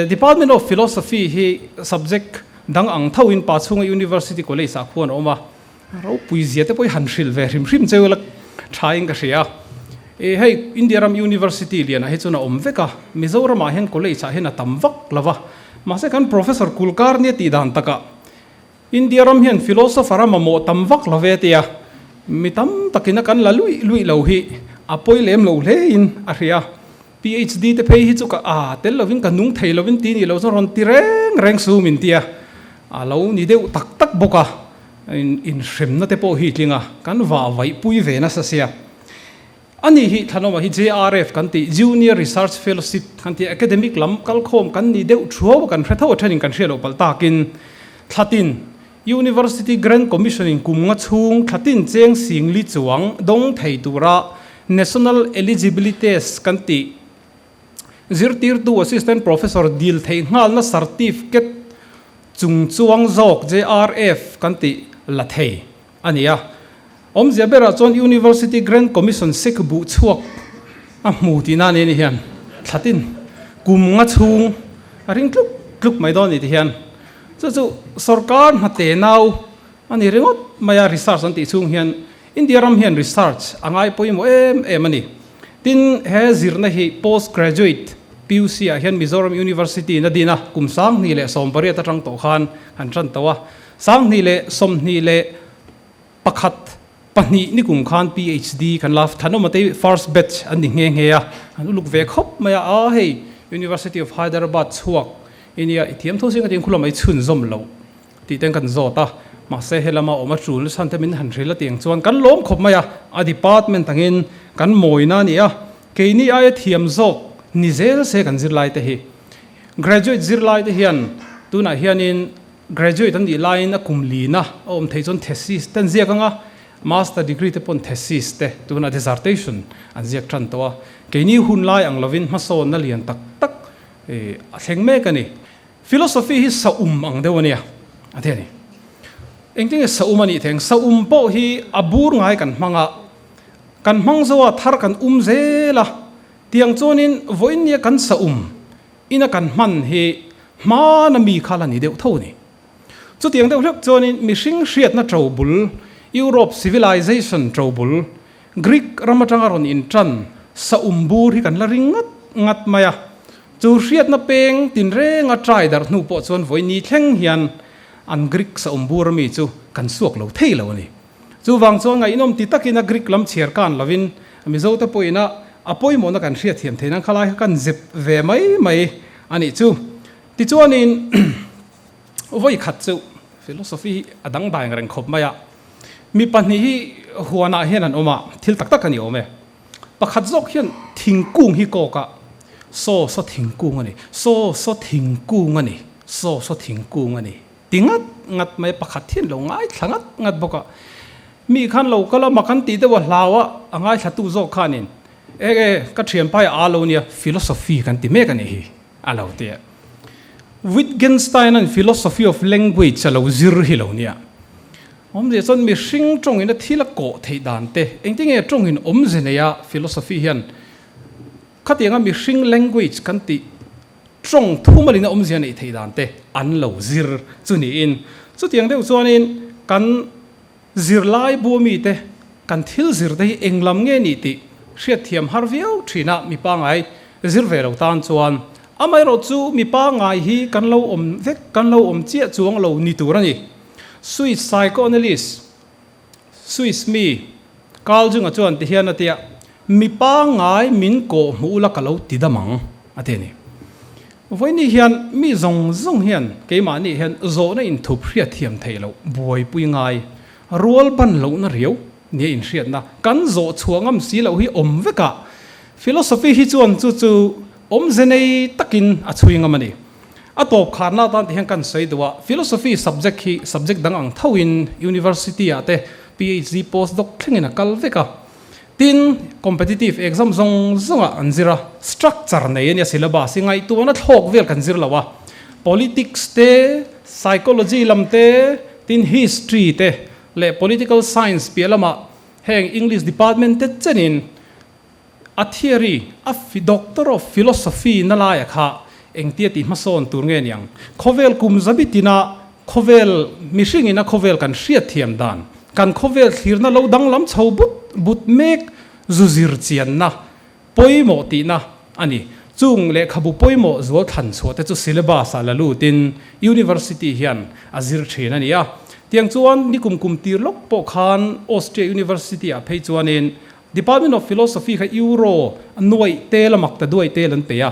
Department of Philosophy hi subject dang ang thoin Pachhunga University College ah khuan a awm a, Ropui zia te pawh i han hrilh ve hrim hrim cheu la tha in ka hria. I hei India ram University lianah hi chuan a awm vek a, Mizoramah hian college ah hian a tam vak lo va. Mahse kan Professor Kulkarni a tih dan takah India ram hian philosopher a mamawh tam vak lo ve tia mi tam takin a kan la luih luih lo hi a pawi lem lo hle in a hria. PhD te phei hi chu ka a tel lovin ka nung thei lovin ti nih lo chuan rawn ti reng reng su min tia a lo ni deuh tak tak bawk a. Inhremna te pawh hi tling a, kan vah vaih pui ve nasa sia. Ani hi Thlanawma hi JRF kan tih, Junior Research Fellowship kan tih, academic lam kalkhawm kan ni deuh thuau a, kan hre tho a thenin kan hriat loh palh takin thlatin University Grant Commission in kum nga chhung thlatin cheng singli chuang dawng thei tura National Eligibility Test kan tih Zirtirtu Assistant Professor dil theih nghalna certificate chung chuang zawk JRF kan tih la thei a ni a. Awmzia berah chuan University Grant Commission sek buh chhuak a hmu tihna a ni ni hian thlatin kum nga chhung a ring tluk tluk mai dawn a ni ti hian chu chu sorkar hnate nau a ni ringawt mai a research an tih chhung hian India ram hian research a ngai pawimawh em em a ni. Tin, he zirna hi Post Graduate, PUC, ah hian Mizoram University in a din a, kum 2018 atang tawh khan han tan tawh a. 2021, pahnih ni kum khan PhD kan la thanawm ate first batch an ni nghe nghe a, an uluk ve khawp mai a, a hei University of Hyderabad chhuak i nia, i thiam tho sin ka ti in khulawm ai chhunzawm loh. Tih ten kan zawt a, mahse helama awm a tul chhan te min han hrilh a tiang chuan kan lawm khawp mai a, a department angin kan mawina a ni a, keini aia thiam zawk ni zel se kan zirlai te hi. Graduate zirlai te hian tunah hianin graduate an nih laiin a kum lina a awm theih chuan thesis te an ziak ang a, master degree te pawn thesis te tunah dissertation an ziak tan tawh a, keini hun lai ang lovin hmasawnna lian tak tak a thleng mek a ni. Philosophy hi saum ang deuh a nia, a ti a ni. Engtin nge saum a nih theng? Saum pawh hi a bur ngai kan hmang a, kan hmang zo a, thar kan um zel a, tiang chuanin vawiin nia kan saum ina kan hman hi hmana mi kha la ni deuh tho a ni. Chutiang deuh hlek chuanin mihring hriatna to bul, Europe civilization to bul, Greek ram atanga rawn intan saum bur hi kan la ring ngat ngat mai a. Chu hriatna peng tinrenga trai darh hnu pawh chuan vawi ni thleng hian an Greek saum bur ami chu kan suak lo thei lo a ni. Chuvang chuan ngaihnawm ti takin a Greek lam chhiar kan lovin Mizote pawhin a a pawimawhna kan hriatthiam theih nan khalai kha kan zep ve mai mai a nih chu. Tichuanin vawi khat chu philosophy hi a dangdai ang reng khawp mai a, mi pahnih hi huanah hian an awm a, thil tak tak a ni awm e. Pakhat zawk hian thingkung hi kawk a, Saw saw thingkung a ni, saw saw thingkung a ni, saw saw thingkung a ni ti ngat ngat mai a, pakhat hian lo ngaithla ngat ngat bawk a. Mi khan lo kal a, mak an tih deuh a hlau a, a ngaithlatu zawk khanin, E e, ka thianpa hi a lo nia, philosophy kan ti mek a nih hi, a lo ti a. Wittgenstein-a'n philosophy of language a lo zir hi lo nia. Awmzia chuan mihring tawngin a thil a kawh theih dan te, engtinge tawngin awmze neia philosophy hian khatianga mihring language kan tih tawng thumalin a awmzia neih theih dan te an lo zir chu niin chutiang deuh chuanin kan zirlai bu mite kan thil zir te hi eng lam nge nih tih hriatthiam har viau thin a mi pangai zir ve lo tan chuan amaherawh chu mi pangai hi kan lo awm vek kan lo awm chiah chuang lo ni tur a ni. Swiss psychoanalyst Swiss mi Carl Jung-a chuan ti hian a ti a, Mi pangngai min kawh hmuh ula ka lo ti dam ang, a ti a ni. Vawiini hian mi zawng zawng hian keimahni hian zawhna inthup hriatthiam theih loh buaipui ngai, rual ban lohna riau nia inhriatna kan zawh chhuah ngam si loh hi awm vek a, philosophy hi chuan chu chu awmze nei takin a chhui ngam a ni. A tawp kharna atan ti hian kan sawi duh a, philosophy subject hi subject dang ang thoin university ah te PhD postdoc thlengin a kal vek a. Tin, competitive exam zawng zawngah an zir a, structure nei a nia syllabus hi ngaihtuahna thlawk vel kan zir lo a, politics te, psychology lam te, tin history te leh political science piah lamah heng English department te chenin A theory, a Doctor of Philosophy na laia kha engtia tih hmasawn tur nge niang? Khawvel kum zabi tina khawvel mihringin a khawvel kan hriatthiam dan, kan khawvel thlirna lo danglam chho but but mek zu zir chianna pawimawh tihna a ni. Chung lehkhabu pawimawh zual thlan chhuah te chu syllabus ah la lutin University hian a zir thin a ni a. Tiang chuan nikum kum tir lawk pawh khan Austria University ah phei chuanin Department of Philosophy kha Euro nuaih tel a mak ta duai tel an pe a.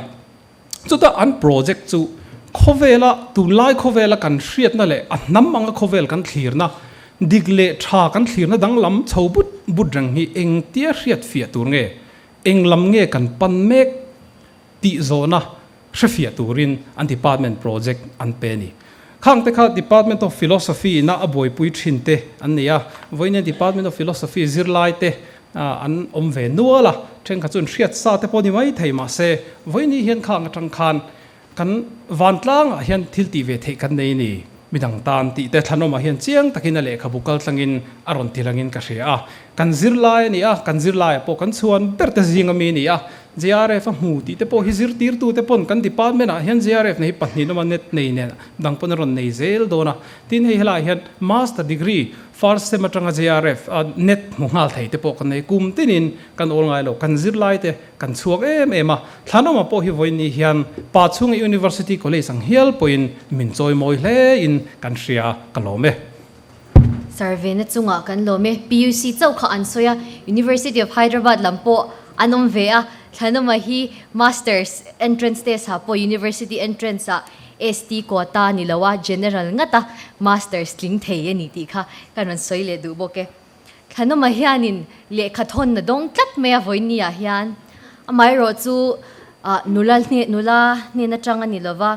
Chutah an project chu khawvela tunlai khawvela kan hriatna leh a hnam anga khawvel kan thlirna, dik leh tha kan thlirna danglam chho but but reng hi engtia hriat fiah tur nge, eng lam nge kan pan mek tih zawhna hrefiah turin an department project an pe a ni. Khang te kha Department of Philosophy ina a buaipui thin te an nei a, vawiin Department of Philosophy zirlai te an awm ve nual a, thenkhat chu an hriat sa te pawh ni mai thei mahse vawiin hi hian khang atang khan kan vantlangah hian thil tih ve theih kan nei a ni. Midang tan tih te thlanawmah hian chiang takin a lehkhabu kal tlangin a rawn ti langin ka hria a. Kan zirlai a ni a, kan zirlaiah pawh kan chhuan ber te zing ami a ni a. JRF a hmu tih te pawh hi zirtirtu te pawn kan department ah hian JRF nei hi pahnih awm a, net nei nen dang pawn a rawn nei zel dawn a. Tin hei helaiah hian master degree first sem atanga JRF a net hmu nghal thei te pawh kan nei. Kum tinin kan awl ngai lo, kan zirlai te kan chhuak em em a. Thlanawma pawh hi vawiin ni hian Pa chhunga University College ang hial pawhin min chawimawi hle in kan hria a, ka lawm e. Survey na chungah kan lawm e. PUC chauh kha an sawi a, University of Hyderabad lam pawh an awm ve a, Thlanawma hi Masters entrance test ah pawh University entrance ah ST quota ni lo a, General ngat a Masters tling thei a ni tih kha ka rawn sawi leh duh bawk e. Thlanawma hianin lehkha thawn na dawng tlat mai a vawiin ah hian amaherawh chu nula nula hnen atang a ni lo va,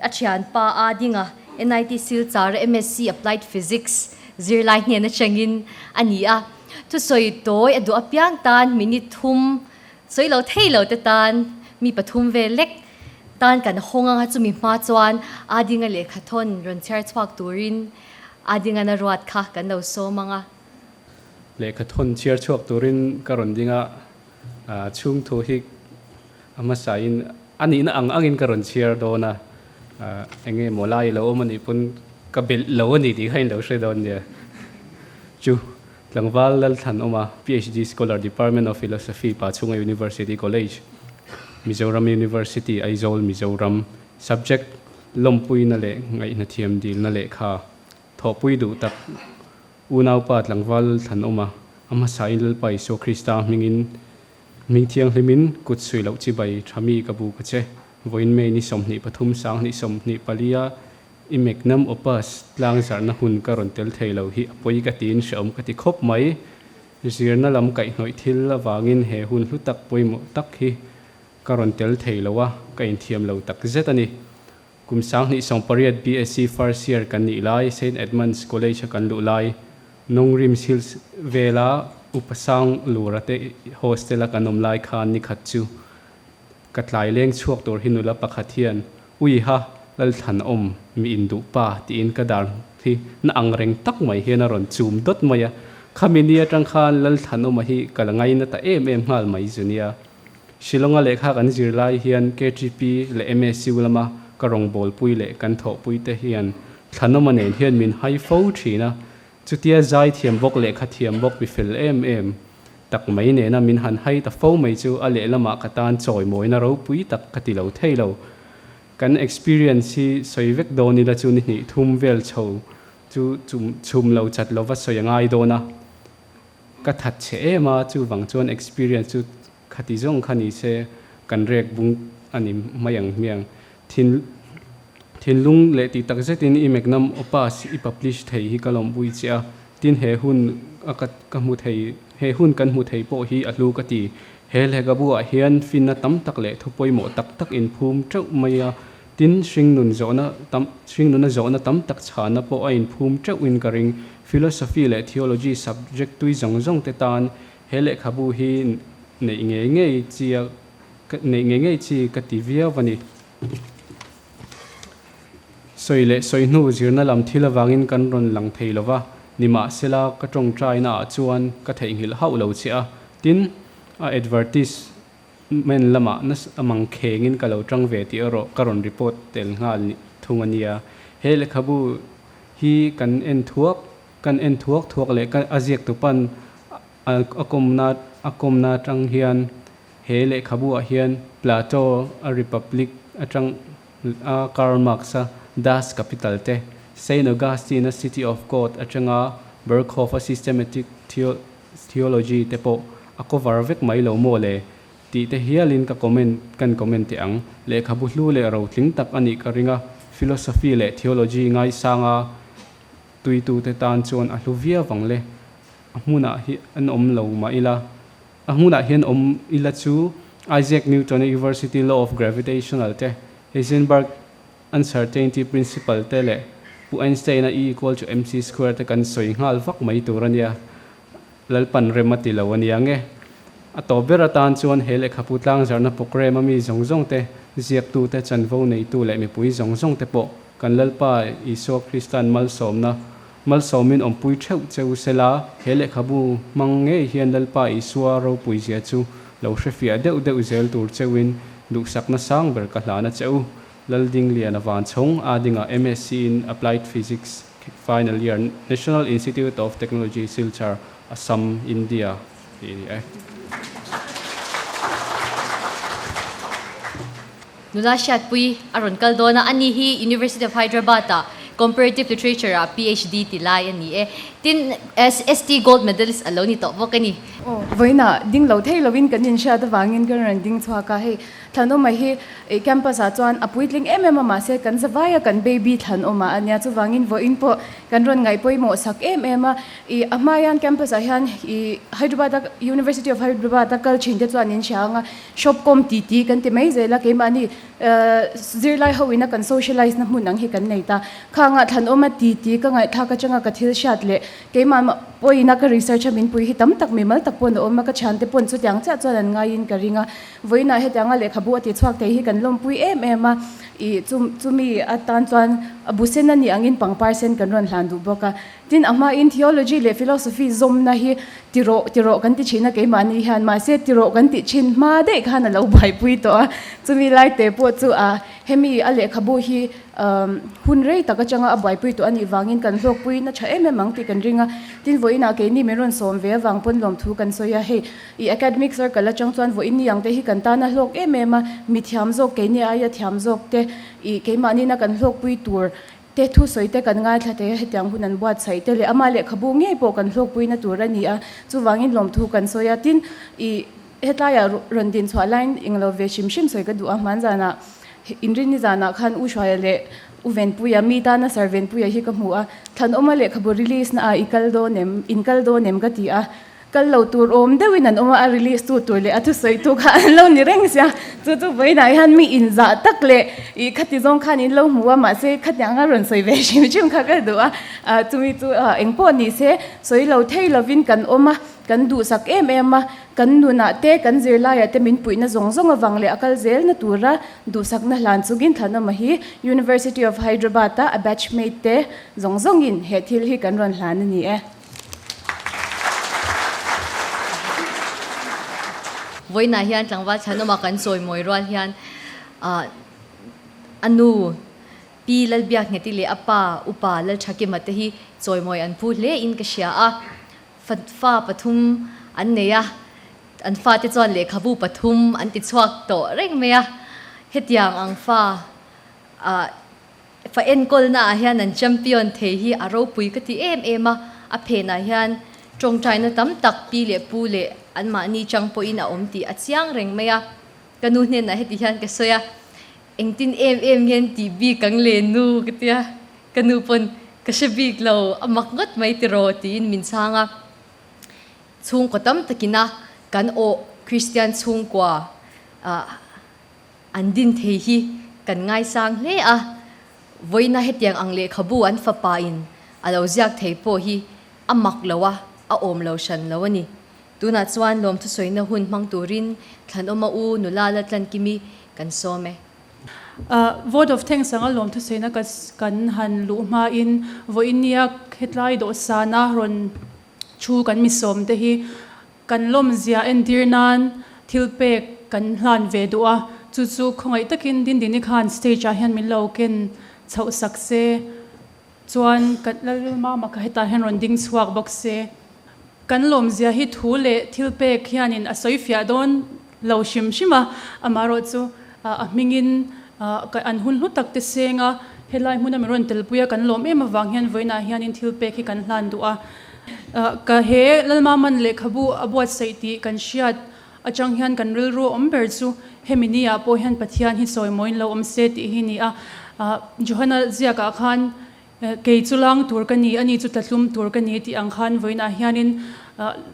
A thianpa a ding a, NIT Silchar a MSc Applied Physics zirlai hnen atangin a ni a. Thusawi tawi a duh apiang tan minute thum sawi lo thei lo te tan mi pathum vel lek tan kan hawng anga chumi hma chuan a dinga lehkha thawn rawn chhiar chhuak turin a dinga na ruat kha kan lo sawm anga. Lehkha thawn chhiar chhuak turin ka rawn ding a, chhungthu hi A hmasain a nihna ang angin ka rawn chhiar dawn a, eng nge maw lai lo awm a nih pawn ka belh lo a ni tih kha in lo hre dawn nia. Chu tlangval Lalthlanawma, PhD Scholar, Department of Philosophy, Pachhunga University College, Mizoram University, Aizawl, Mizoram, Subject, Lawmpuina leh Ngaihna Thiam Dilna Lehkha, Thawhpui Duh Tak, Unaupa Tlangval Lalthlanawma, a hmasain Lalpa Isua Krista hmingin Hming thianghlimin kut suih loh chibai tha mi ka bu ka che. Vawiin May ni 23 2024 a i Magnum Opus tlang zarhna hun ka rawn tel thei lo hi a pawi ka tiin hrehawm ka ti khawp mai. Zirna lam kaihhnawih thil avangin he hun hlu tak pawimawh tak hi ka rawn tel thei lo a, ka inthiam lo tak zet a ni. Kum 2018 BSc first year kan nih lai Saint Edmund's College a kan luh lai. Nongrim Hills vela Upa Sang Lura te hostel a kan awm lai khan nikhat chu ka tlai leng chhuak tur hi nula pakhat hian Ui ha, Lalthlanawm, mi induh pa tiin ka dar hi na ang reng tak mai hian a rawn chum dawt mai a. Khami ni atang khan Lalthlanawma hi ka la ngaina ta em em nghal mai zu nia. Shillong-a lehkha kan zir lai hian KTP leh MSU lama ka rawngbawlpui leh kan thawhpui te hian Thlanawma nen hian min hai fo thin a. Chutia zai thiam bawk lehkha thiam bawk mi fel em em tak mai nena min han hai ta fo mai chu a lehlamah ka tan chawimawina ropui tak ka ti lo thei lo. Kan experience hi sawi vek dawn ila chu ni hnih thum vel chho chu chum lo chat lova sawi a ngai dawn a. Ka that che em a, chuvang chuan experience chu khati zawng kha ni se kan rek bung a ni mai ang hmiang. Thin thinlung leh tih tak zetin i Magnum Opus i publish thei hi ka lawmpui che a, tin he hun a ka ka hmu thei he hun kan hmu thei pawh hi a hlu ka ti. He lehkhabu ah hian finna tam tak leh thu pawimawh tak tak inphum teuh mai a, Tin, hringnun zawhna tam, hringnuna zawhna tam tak chhana pawh a inphum teuhin ka ring. Philosophy leh Theology subject tui zawng zawng te tan he lehkhabu hi neih ngei ngei chi a, neih ngei ngei chi ka ti viau a ni. Sawi leh sawi hnu zirna lam thil avangin kan rawn lang thei lo va, nimahsela ka tawngtaina ah chuan ka theihnghilh hauh lo che a. Tin, a advertise Men lamah nasa mang khengin ka lo tang ve tih erawh ka rawn report tel nghal thung a nia. He lehkhabu hi kan en thuak kan en thuak thuak leh ka a ziak tupan a kawmna a kawmna atang hian he lehkhabu ah hian Plato a Republic atang a Karl Marx a Das Kapital te, Saint Augustine a City of God atanga Berkhof a Systematic Theology te pawh a cover vek mai lo maw le? tih te hialin ka comment kan comment teh ang. Lehkhabu hlu leh rotling tak a nih ka ring a, philosophy leh theology ngaisanga tuitute tan chuan a hlu viau ang le. A hmunah hi an awm lo mah ila, a hmunah hian awm ila chu Isaac Newton-a University Law of Gravitational te, Heisenberg Uncertainty Principle te leh Pu Einstein-a E equal to mc square te kan sawi nghal vak mai tur a nia. Lalpan rem a ti lo a nia nge. A tawp ber atan chuan he lehkhapu tlangzarhna programme a mi zawng zawng te, ziaktu te, chanvo neitu leh mipui zawng zawng te pawh kan Lalpa Isua Krista'n malsawmna malsawmin awmpui theuh che u sela, he lehkhabu hmang ngei hian Lalpa Isua ropuizia chu lo hrefiah deuh deuh zel tur cheuin duhsakna sang ber ka hlan a che u. Laldingliana Vanchhawng a dingah MSc in Applied Physics Final Year, National Institute of Technology Silchar, Assam, India tih a ni e. Nula Hriatpui a rawn kal dawn a, ani hi University of Hyderabad ah Comparative Literature ah PhD ti lai a ni e. Tin, ST Gold Medalist a lo ni tawh bawk a ni. Aw, vawiinah ding lo thei lovin kan inhriat avangin kan rawn ding chhuak a, hei Thlanawma hi campus ah chuan a puitling em em a mahse kan zavaia kan baby Thlanawma a nia chuvangin vawiin pawh kan rawn ngaih pawimawh sak em em a ih a hma hian campus ah hian ih Hyderabad a University of Hyderabad a kal thin te chuan in hria ang a shop kawm ti ti kan ti mai zel a keimahni zirlai ho ina kan socialize na hmun ang hi kan nei ta khangah Thlanawma ti ti ka ngaihthlak atanga ka thil hriat leh keimah pawina ka research a min pui hi tam tak mimal tak pawn a awm a ka thiante pawn chutiang chiah chuan an ngaiin ka ring a. Vawiinah hetianga lehkhabu a ti chhuak thei hi kan lawmpui em em a, ih chumi atan chuan bu sen a nih angin pangpar sen kan rawn hlan duh bawk a. Tin, a hmain theology leh philosophy zawmna hi ti rawh ti rawh kan ti thin a keimahni hian, mahse ti rawh kan tih thin hma daih khan a lo buaipui tawh a, chumi lai te pawh chu a hemi a lehkhabu hi Hun rei tak atanga a buaipui tawh a nih vangin kan hlawkpui na tha em em ang tih kan ring a. Tin, vawiinah keini min rawn sawm ve avang pawn lawmthu kan sawi a, hei i academic circle atang chuan vawiin ni ang te hi kan tana hlawk em em a, mi thiam zawk keini aia thiam zawk te i keimahni kan hlawkpui tur te thusawi te kan ngaithla thei a, hetiang hun an buatsaih te leh ama lehkhabu ngei pawh kan hlawkpui na tur a ni a, chuvangin lawmthu kan sawi a. Tin, i hetlaiah rawn din chhuah laiin englo ve hrim hrim sawi ka duh a, hmanzanah Inrinni zanah khan U Hruaia leh U Venpuia, mi tana Sir Venpuia hi ka hmu a, Thlanawma lehkhabu release na ah i kal dawn em, in kal dawn em ka ti a. Kal lo tur awm deuhin an awm a, a release tu tur leh a thusawi tu kha an lo ni reng sia. Chu chu vawiinah hian mi inzah tak leh ih khati zawng khan in lo hmu a, mahse khatiang a rawn sawi ve hrim hrim kha ka duh a. Chumi chu engpawh ni se sawi lo thei lovin kan awm a, kan duhsak em em a, kan nunah te kan zirlaiah te min puihna zawng zawng avang leh a kal zelna tura duhsakna hlan chungin Thlanawma hi University of Hyderabad a a batchmate te zawng zawngin he thil hi kan rawn hlan a ni e. Vawiinah hian tlangval Thlanawma kan chawimawi rual hian a nu Pi Lalbiakngheti leh a pa Upa Lalthakima te hi chawimawi an phu hle in ka hria a. Fa pathum an nei a, an fate chuan lehkhabu pathum an ti chhuak tawh reng mai a. Hetiang ang fa Fa enkawlna ah hian an champion thei hi a ropui ka ti em em a, a phenah hian tawngtaina tam tak pi leh pu leh anmahni chang pawhin a awm tih a chiang reng mai a. Ka nu hnenah heti hian ka sawi a, engtin em em hian tih bik ang le nu ka ti a, ka nu pawn ka hre bik lo, a mak ngawt mai tiraw tiin min chhang a. Chhungkaw tam takina kan awh Kristian chhungkua ah An din thei hi kan ngaisang hle a, vawiina hetiang ang lehkhabu an fapa in a lo ziak thei pawh hi a mak lo a, a awm lo hran lo a ni. Tunah chuan lawmthusawina hun hmang turin Thlanawma u nula Latlankimi kan sawm e. Vote of thanks anga lawmthusawina kan han luh hmain vawiinia hetlai dawhsana rawn thu kan misawm te hi Kan lawmzia entir nan thil pek kan hlan ve duh a, chu chu khawngaih takin Dindini khan stage ah hian min lo ken chhoh sak se, chuan kan Lalrilmama kha hetah hian rawn ding chhuak bawk se. Kan lawmzia hi thu leh thil pek hianin a sawi fiah dawn lo hrim hrim a, amaherawh chu a hmingin an hun hlu tak te seng a, helai hmuna min rawn telpui a kan lawm em avang hian vawiinah hianin thil pek hi kan hlan duh a. Ka he Lalmaman lehkhabu a buatsaih tih kan hriat atang hian kan rilru awm ber chu hemi ni ah pawh hian Pathian hi sawi mawiin lo awm se tih hi ni a. Johana ziakah khan kei chu lang tur ka ni, ani chu tlatlum tur ka ni tih ang khan vawiinah hianin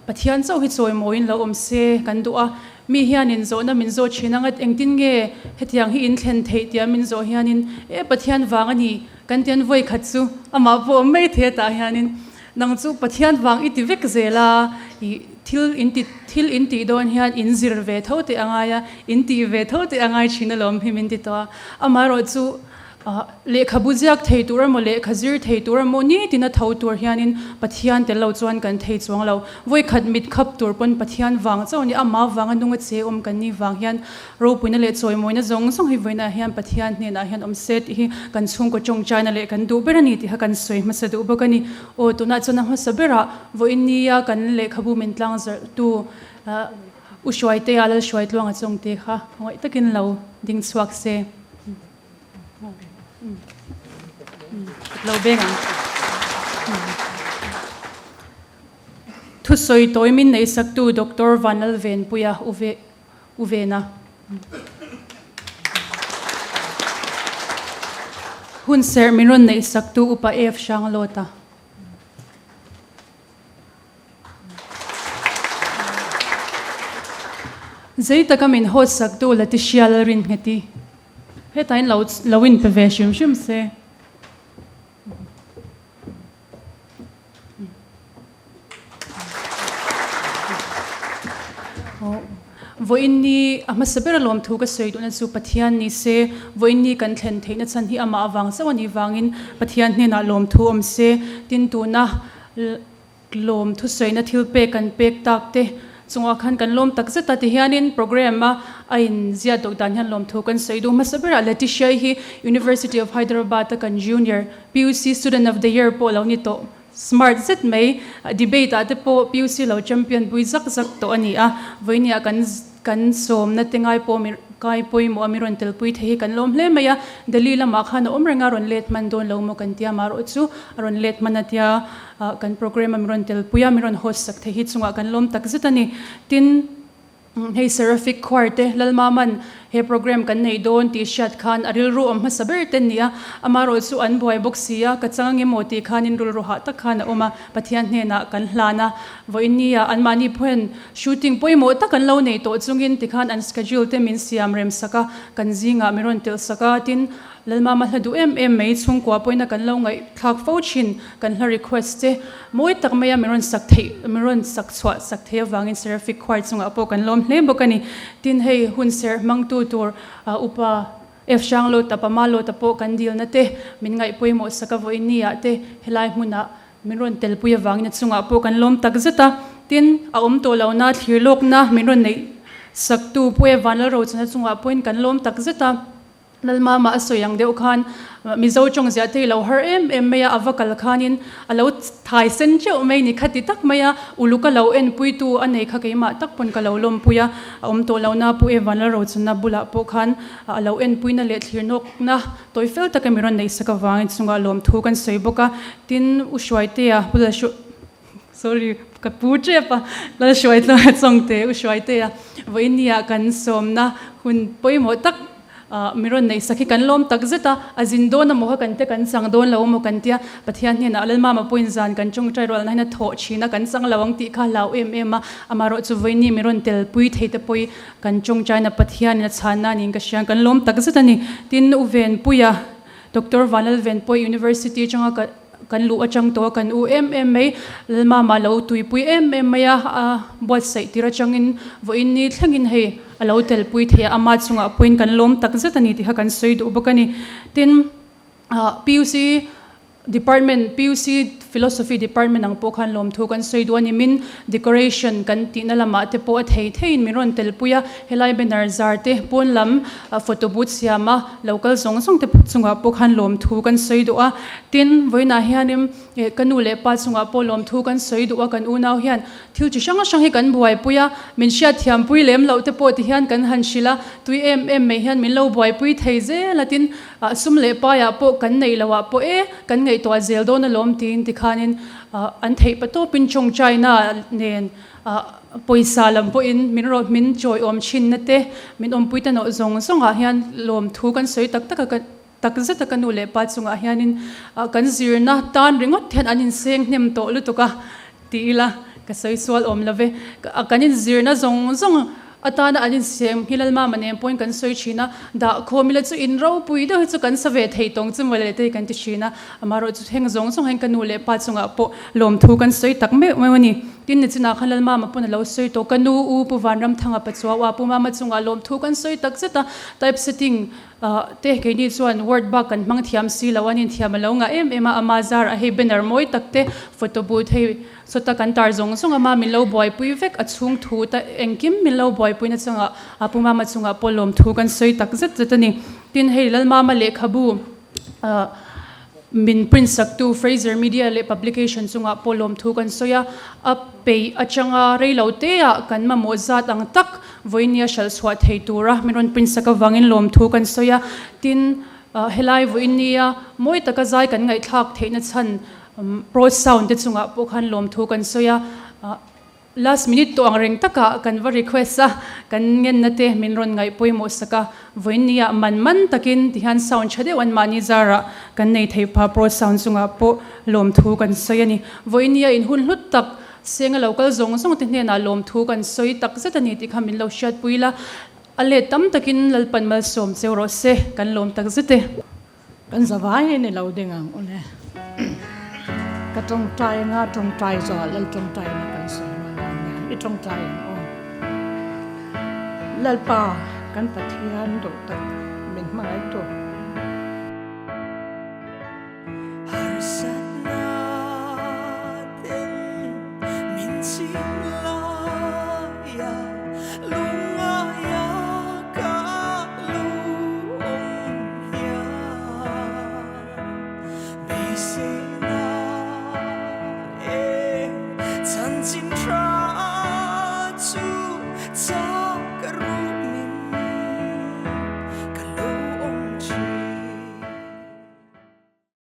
Pathian chauh hi chawi mawiin lo awm se kan duh a. Mi hianin zawhna min zawh thin anga engtin nge hetiang hi in thlen theih tia min zawh hianin e Pathian vang a ni kan tian vawi khat chu amah pawh awm mai thei atah hianin nang chu Pathian vang i ti vek zel a, i thil in ti thil in tih dawn hian in zir ve tho teh a ngai a, in tih ve tho teh a ngai thin alawm hi min ti tawh a. Amaherawh chu Lehkhabu ziak thei tur emaw, lehkha zir thei tur emaw, nitin a tho tur hianin Pathian tel lo chuan kan thei chuang lo. Vawikhat mit khap tur pawn Pathian vang chauh a ni. Amah vanga nunga che awm kan nih vang hian ropuina leh chawimawina zawng zawng hi vawiinah hian Pathian hnenah hian awm se tih hi kan chhungkaw tawngtaina leh kan duh ber a ni tih kha kan sawi hmasa duh bawk a ni. Aw, tunah chuan a hmasa berah vawiin nia kan lehkhabu min tlang zarhtu U Hruaitea Lalhruaitluanga chungte kha khawngaih takin lo ding chhuak se. Lo beng ang. Thusawi tawi min neihsaktu Doctor Vanlalvenpuia Uvena. Hunserh min rawn neihsaktu Upa F Hranglawta. Zei taka min hawtsaktu Letitia Lalrinngeti. Hetain lo lo in pe ve hrim hrim se. Vawiin ni a hmasa ber alawm thu ka sawi duhna chu Pathian ni se, vawiin ni kan thlen theihna chhan hi amah avang chauh a nih vangin Pathian hnenah lawmthu awm se. Tin tuna Lawm thusawiina thil pek kan pek tak te chungah khan kan lawm tak zet a ti hianin program a a in ziat dawk dan hian lawmthu kan sawi duh hmasa berah Letitia hi University of Hyderabad a kan junior PUC student of the year pawh lo ni tawh smart zet mai debate ah te pawh PUC lo champion pui zak zak tawh a ni a vawinia kan Kan sawmna te ngai pawh mi kai pawimawh a mi rawn telpui thei hi kan lawm hle mai a, Delhi lamah khan a awm reng a, rawn let hman dawn lo maw kan tia marawh chu a rawn let hman a tia kan program a mi rawn telpui a, mi rawn host sak thei hi chungah kan lawm tak zet a ni. Tin, Hei Seraphic Choir te Lalmaman he program kan nei dawn tih hriat khan a rilru awm hmasa ber te nia, amarawh chu an buai bawk si a, ka chang ange maw tih khanin rilru hah tak khan a awm a, Pathian hnenah kan hlan a, vawiinnia anmahni pawhin shooting pawimawh tak an lo nei tawh chungin tikhan an schedule te min siam rem sak a, kan zingah min rawn telh sak a, tin Lalmama hla duh em em mai chhungkua pawhin a kan lo ngaihthlak fo thin, kan hla request te mawi tak maia min rawn sak theih, min rawn sak chhuah sak thei avangin Seraphic Choir chungah pawh kan lawm hle bawk a ni. Tin hei hun serh hmangtu tur Upa F Hranglawta, Pama Lawta pawh kan dilna te min ngaih pawimawh sak a vawiin ni ah te helai hmunah min rawn telpui avangin a chungah pawh kan lawm tak zet a. Tin a awm tawh lohna thlir lawkna min rawn neih saktu Pu E Vanlalrochana chungah pawhin kan lawm tak zet a. Lalmama a sawi ang deuh khan Mizo tawng ziah te i lo har em em mai a, a va kal khanin a lo thai sen teuh mai ni khati tak mai a, uluk a lo enpuitu a nei kha keimah tak pawn ka lo lawmpui a, a awm tawh lohna Pu Evan Lalrochana bulah pawh khan a lo enpuina leh thlirnawkna tawi fel taka mi rawn neihsak avangin chungah lawmthu kan sawi bawk a, tin U Hruaitea bula Sorry, ka pu tep a, Lalhruai tlanga chawngte U Hruaitea vawinia kan sawmna hun pawimawh tak mi rawn neih sak hi kan lawm tak zet a, a zin dawn amaw kha kan te kan chang dawn lo amaw kan tia, Pathian hnenah Lalmama pawhin zan kan tawngtai rual na hian a thawh thin a, kan chang lo ang tih kha hlau em em a, amaherawh chu vawiini mi rawn telpui thei te pawhi kan tawngtaina Pathianin a chhanna niin ka hria, kan lawm tak zet a ni. Tin, U Venpuia, Doctor Vanlalvenpawih University atanga ka. Kan luh atang tawh a kan u em em mai, Lalmama lo tuipui em em mai a, a buatsaih tir atangin vawiin ni thlengin hei a lo telpui thei a, ama chungah pawhin kan lawm tak zet a ni tih kha kan sawi duh bawk a ni. Tin, PUC department, PUC Philosophy department ang pawh khan lawmthu kan sawi duh a ni. Min decoration kan tihna lamah te pawh a thei theiin min rawn telpui a, helai banner zar te pawn lam photo booth siam a lo kal zawng zawng te chungah pawh khan lawmthu kan sawi duh a. Tin, vawiinah hianin eh ka nu leh pa chungah pawh lawmthu kan sawi duh a, kan unau hian thil chi hrang hrang hi kan buaipui a, min hriatthiampui lem loh te pawh ti hian kan han hrilh a, tui em em mai hian min lo buaipui thei zel a, tin ah sum leh paiah pawh kan neih loh ah pawh e kan ngaihtuah zel dawn alawm tiin tikhanin ah an theih patawpin tawngtaina nen ah pawisa lam pawhin min rawh min chawiawm thinna te min awmpui ta nawh zawng zawngah hian lawmthu kan sawi tak tak a ka Tak zeta ka nu leh pa chungah hianin kan zirna tan ringawt hian an inseng hnem tawh lutuk a ti ila ka sawi sual awm lo ve. Kan inzirna zawng zawng atana an inseng hi Lalmama nen pawhin kan sawi thin a, dah khawm ila chu in ropui deuh hi chu kan sa ve thei tawng chu mawle te hi kan ti thin a, amaherawh chu heng zawng zawng hian ka nu leh pa chungah pawh lawmthu kan sawi tak meuh meuh a ni. Tin nichinah khan Lalmama pawn a lo sawi tawh, ka nu u Pu Vanramthanga Pachuau a Pu Mama chungah lawmthu kan sawi tak zet a, typesetting Te keini chuan word bak kan hmang thiam si lo a nin thiam a lo ngah em em a, ama zar a hei banner mawi tak te photo booth hei sawta kan tar zawng zawng ama min lo buaipui vek a chhung thu ta engkim min lo buaipui na chungah a pu mama chungah pawh lawm thu kan sawi tak zet zet a ni. Tin hei Lalmama lehkhabu ah Min print saktu Fraser Media leh Publication chungah pawh lawmthu kan sawi a, a peih atanga reilo teah kan mamawh zat ang tak vawinia hralh chhuah thei tura min rawn print sak avangin lawmthu kan sawi a. Tin, helai vawinia mawi taka zai kan ngaihthlak theihna chhan Pro Sound te chungah pawh khan lawmthu kan sawi a. Last minute tawh ang reng takah kan va request a, kan ngenna te min rawn ngaih pawimawh sak a, vawiin ah man man takin tihian sound tha deuh an mahni zarah kan nei thei pha pro sound chungah pawh lawmthu kan sawi a ni. Vawiin ah in hun hlut tak senga lo kal zawng zawng te hnenah lawmthu kan sawi tak zet a ni tih kha min lo hriatpui la, a let tam takin Lalpan malsawm cheu rawh se, kan lawm tak zet e. Kan zavai hi ni lo ding ang ule. Ka tawngtai anga tawngtai zawh Lal tawngtai na kan sawi rual ang nia. I tawngtai ang aw. Lalpa kan Pathian duh tak min hmangaih tu. Harsatna ten min chim laia lungaia ka lu awm hian beiseina e chanchin tha.